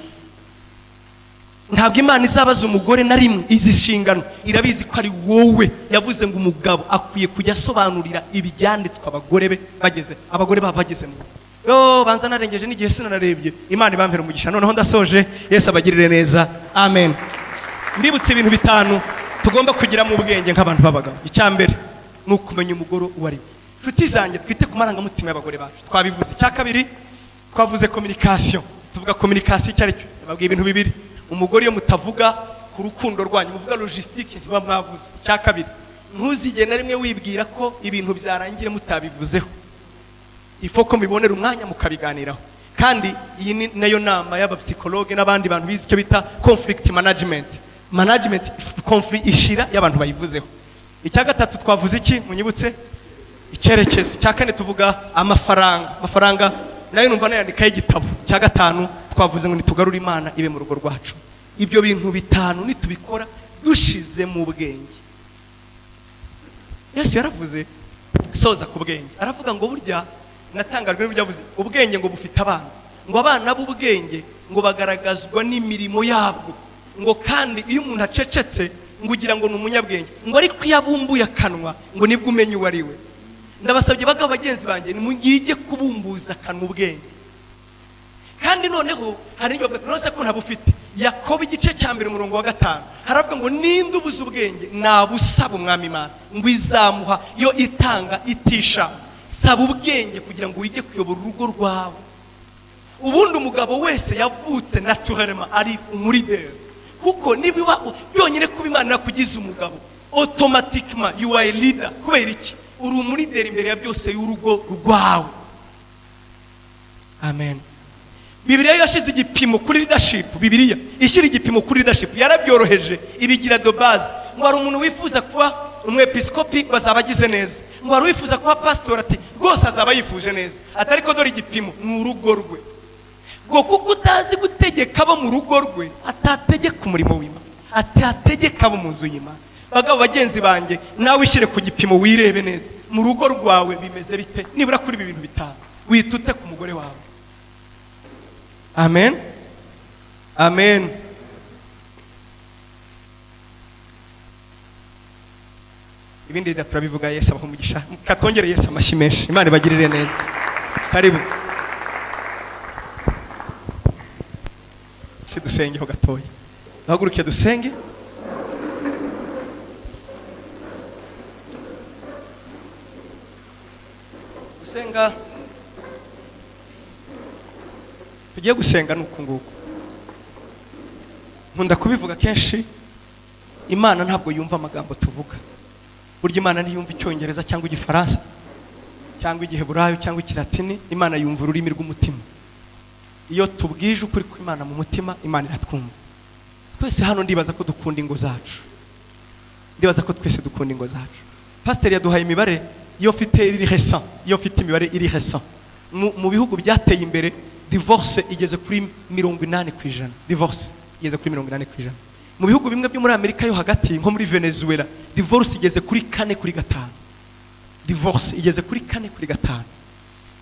Ntabwo Imana izabaza umugore na rimwe izi nshingano, irabizi ko ari wowe. Yavuze ngo umugabo akwiye kujya asobanurira ibyanditswe abagore be bageze, abagore babo bageze mu rugo. Yo, banza narengeje n'igihe sinanarebye. Imana ibampere umugisha. Noneho ndasoje, Yesu abagirire neza, amen. Mbibutse ibintu bitanu tugomba kugira mu bwenge nk'abantu b'abagabo. Icya mbere ni ukumenya umugore uwo ari we. Nshuti zanjye, twite ku marangamutima y'abagore bacu, twabivuze. Icya kabiri twavuze communication. Tuvuga communication icyo ari cyo, babwiye ibintu bibiri. Umugore iyo mutavuga ku rukundo rwanyu, muvuga logistique, ntiba mwavuze. Icya kabiri, ntuzigere na rimwe wibwira ko ibintu byarangiye mutabivuzeho. Ifo ko mubibonera umwanya mukabiganiraho. Kandi iyi ni nayo nama y'abapsychologue n'abandi bantu bize icyo bita conflict management. Management conflict ishira y'abantu bayivuzeho. Icya gatatu twavuze iki? Munyibutse? Icyerekezo. Icya kane tuvuga amafaranga. Amafaranga nayo numva nayandikaho igitabo. Icya gatanu twavuze ngo nitugarure Imana ibe mu rugo rwacu. Ibyo bintu bitanu nitubikora dushize mu bwenge. Yesu yaravuze soza ku bwenge, aravuga ngo burya natangajwe n'ibyo yavuze, ubwenge ngo bufite abana, ngo abana b'ubwenge ngo bagaragazwa n'imirimo yabwo, ngo kandi iyo umuntu acecetse ngo ugira ngo ni umunyabwenge, ngo ariko iyo abumbuye akanwa ngo nibwo umenya uwo ari we. Ndabasabye bagabo bagenzi banjye, nimugige kubumbuza akanwa ubwenge. Kandi noneho hari n'ibyo bavuga, none se ko ntabufite? Yakobo igice cya mbere umurongo wa 5 haravuga ngo ninde ubuze ubwenge nabusaba Umwami Imana ngo izamuha yo itanga itisha. Saba ubwenge kugira ngo wige kuyobora urugo rwawe. Ubundi umugabo wese yavutse naturellement ari umulideri, kuko niba byonyine kuba Imana yakugize umugabo automatiquement you are a leader. Kubera iki? Uri umulideri imbere ya byose y'urugo rwawe. Amen. Bibiliya yashize igipimo kuri leadership. Bibiliya ishyira igipimo kuri leadership, yarabyoroheje ibigira de base. Ngo hari umuntu wifuza kuba umwepiskopi ngo azaba agize neza, ngo hari uwifuza kuba pastor ati rwose azaba yifuje neza, ati ariko dore igipimo ni urugo rwe. Ngo kuko utazi gutegeka abo mu rugo rwe, atategeka umurimo w'Imana, atategeka abo mu nzu y'Imana. Bagabo bagenzi banjye, nawe ushyire ku gipimo wirebe neza mu rugo rwawe bimeze bite, nibura kuri ibi bintu bitanu witute ku mugore wawe. Amen. Amen. Ibindi turabivuga. Yesu abahe umugisha. Katwongere Yesu amashyi menshi. Imana ibagirire neza. Karibu. Si dusenge ho gatoya. Duhaguruke dusenge. Gusenga tugiye gusenga nuko nguko. Nkunda kubivuga kenshi, Imana ntabwo yumva amagambo tuvuga. Burya Imana ntiyumva Icyongereza cyangwa Igifaransa cyangwa Igiheburayo cyangwa Ikilatini. Imana yumva ururimi rw'umutima. Iyo tubwije ukuri kw'Imana mu mutima, Imana iratwumva. Twese hano ndibaza ko dukunda ingo zacu. Ndibaza ko twese dukunda ingo zacu. Pasteur yaduhaye imibare, iyo mfite iri récent, iyo mfite imibare iri récent. Mu bihugu byateye imbere divorce igeze kuri 80%. Divorce igeze kuri 80%. Mu bihugu bimwe byo muri Amerika yo hagati nko muri Venezuela, divorce igeze kuri 4 kuri 5. Divorce igeze kuri 4 kuri 5.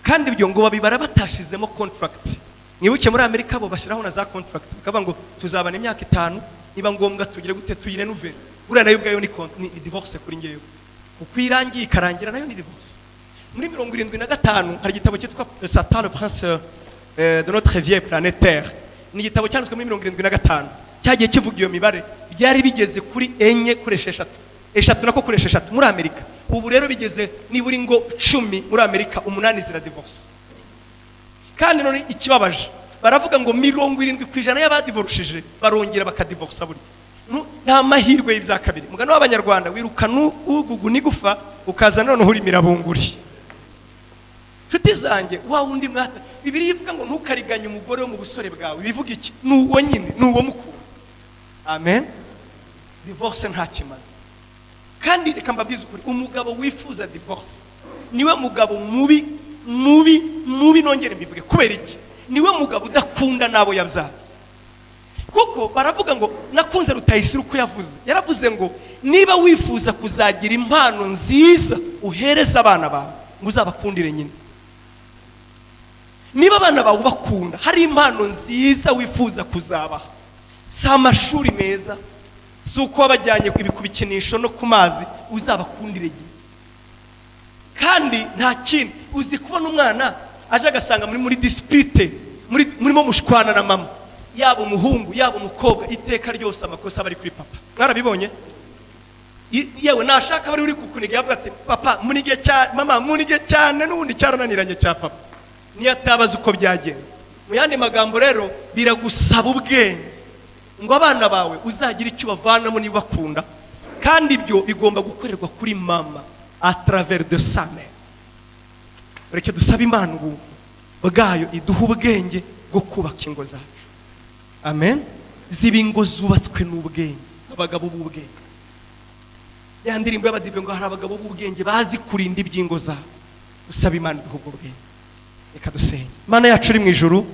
Kandi ibyo ngo babibara batashizemo contract. Mwibuke muri Amerika bo bashyiraho na za contract, bakavuga ngo tuzabana imyaka 5, niba ngombwa tugire gute tuyirenuvere. Buriya nayo ubwayo ni divorce kuri ngewe. Kuko irangiye ikarangira nayo ni divorce. Muri 75 hari igitabo cyitwa Satan le prince de notre vieille planète Terre. Ni igitabo cyanditswe muri 75 cyagiye kivuga iyo mibare, byari bigeze kuri 4 kuri 6. 3 nako kuri 6 muri Amerika. Ubu rero bigeze niburi ngo 10 muri Amerika, 8 zira divorce. Kandi none ikibabaje, baravuga ngo 70% y'abadivorishije barongera bakadivorsa buri. Nta mahirwe y'ibya kabiri. Mugano w'Abanyarwanda wirukana ugugu nigufa ukaza none uri mirabunguri. Nshuti zanjye, wa wundi mwata Bibiliya ivuga ngo ntukariganye umugore wo mu busore bwawe. Bivuga iki? Ni uwo nyine, ni uwo mukuru. Amen. Divorce nta kimaze. Kandi reka mbabwize ukuri, umugabo wifuza divorce niwe mugabo mubi mubi mubi. Nongere mbivuge, kubera iki? Niwe mugabo udakunda n'abo yabyara. Kuko baravuga ngo, nakunze Rutayisire uko yavuze, yaravuze ngo niba wifuza kuzagira impano nziza uhereza abana bawe, ngo uzabakundire nyine. Niba abana bawe ubakunda, hari impano nziza wifuza kuzabaha, si amashuri meza, si uko wabajyanye ku bikinisho no ku mazi, uzabakundire nyine. Kandi nta kindi, uzi kubona umwana aje agasanga muri dispute, murimo mushwana na mama, yaba umuhungu yaba umukobwa, iteka ryose amakosa aba ari kuri papa. Mwarabibonye? Yewe nashaka bari uri kukuniga, yavuga ati papa munige cyane, mama munige cyane, n'ubundi cyarananiranye cya papa, niyo atabaza uko byagenze. Mu yandi magambo rero, biragusaba ubwenge ngo abana bawe uzagira icyo ubavanamo niba bakunda, kandi ibyo bigomba gukorerwa kuri mama à travers de sa mère. Reke dusabe Imana ubu bwayo iduha ubwenge bwo kubaka ingo zacu. Amen. Ziba ingo zubatswe n'ubwenge, abagabo b'ubwenge. Ya ndirimbo y'abadive ngo hari abagabo b'ubwenge bazi kurinda iby'ingo zabo. Usaba Imana iduha ubwo bwenge. Reka dusenge. Imana yacu uri mu ijuru,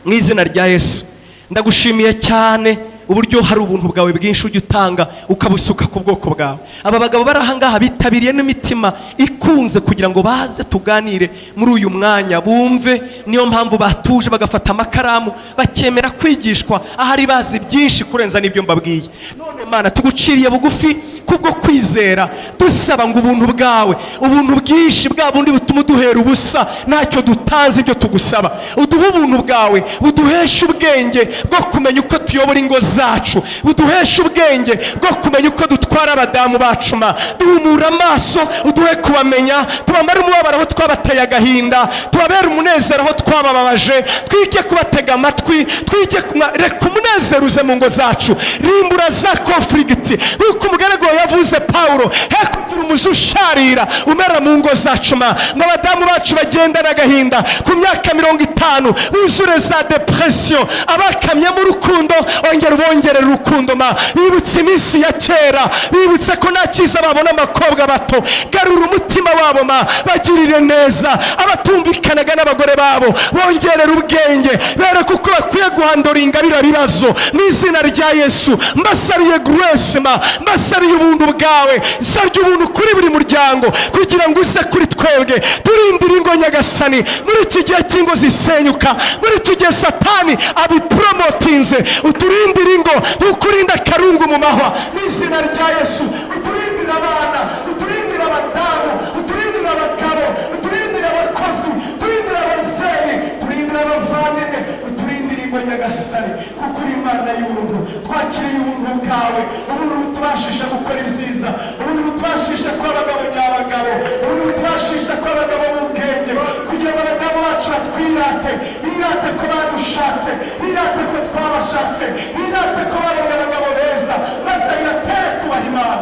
mu izina rya Yesu, ndagushimiye cyane uburyo hari ubuntu bwawe bwinshi ujya utanga ukabusuka ku bwoko bwawe. Aba bagabo bari aha ngaha bitabiriye n'imitima ikunze kugira ngo baze tuganire muri uyu mwanya, bumve. Niyo mpamvu batuje bagafata amakaramu, bakemera kwigishwa, ahari bazi byinshi kurenza n'ibyo mbabwiye. None Mana, tuguciriye bugufi kubwo kwizera, dusaba ngo ubuntu bwawe, ubuntu bwinshi bwa bundi butuma uduhera ubusa ntacyo dutanze ibyo tugusaba, uduhe ubuntu bwawe buduheshe ubwenge bwo kumenya uko tuyobora ingo zacu, buduheshe ubwenge bwo kumenya uko dutwara abadamu bacu. Ma duhumura amaso, uduhe kubamenya, tubamare umubabaro aho twabateye agahinda, tubabere umunezero aho twabababaje, twige kubatega amatwi, twige reka umunezero uze mu ngo zacu, rimbura za conflict nk'uko umugaragu wawe yavuze Pawulo, he kugira umuzi usharira umera mu ngo zacu. Ma ngo abadamu bacu bagendane agahinda ku myaka 50, buzure za dépression, abakamyemo urukundo ongera ubongerera urukundo. Ma bibutse iminsi ya kera, bibutse ko nta cyiza babona abakobwa bato, garura umutima wabo, ma bagirire neza. Abatumvikanaga n'abagore babo bongerera ubwenge, bereke uko bakwiye guhandlinga biriya bibazo. Mu izina rya Yesu, mbasabiye grace, ma mbasabiye ubuntu bwawe, nsabye ubuntu kuri buri muryango kugira ngo uze kuri twebwe, turindire ingo Nyagasani. Muri iki gihe cy'ingo zisenyuka, muri iki gihe Satani abipromotinze, uturindire ingo nk'uko urinda akarungu mu mahwa. Mu izina rya Yesu, uturindire abana, uturindire abadamu, uturindire abagabo, uturindire abakozi, uturindire ababyeyi, turindire abavandimwe, uturindire ingo Nyagasani, kuko uri Imana y'ubuntu. Twakiriye ubuntu bwawe, ubuntu butubashisha gukora ibyiza, ubuntu butubashisha kuba abagabo nyabagabo, ubuntu butubashisha kuba abagabo b'ubwenge, kugira ngo abadamu bacu batwirate, birate ko badushatse, birate ko twabashatse, birate ko babonye abagabo beza, maze bibatere kubaha Imana.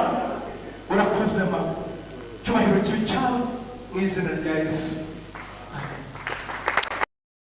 Urakoze ma, icyubahiro kibi cyawe, mu izina rya Yesu.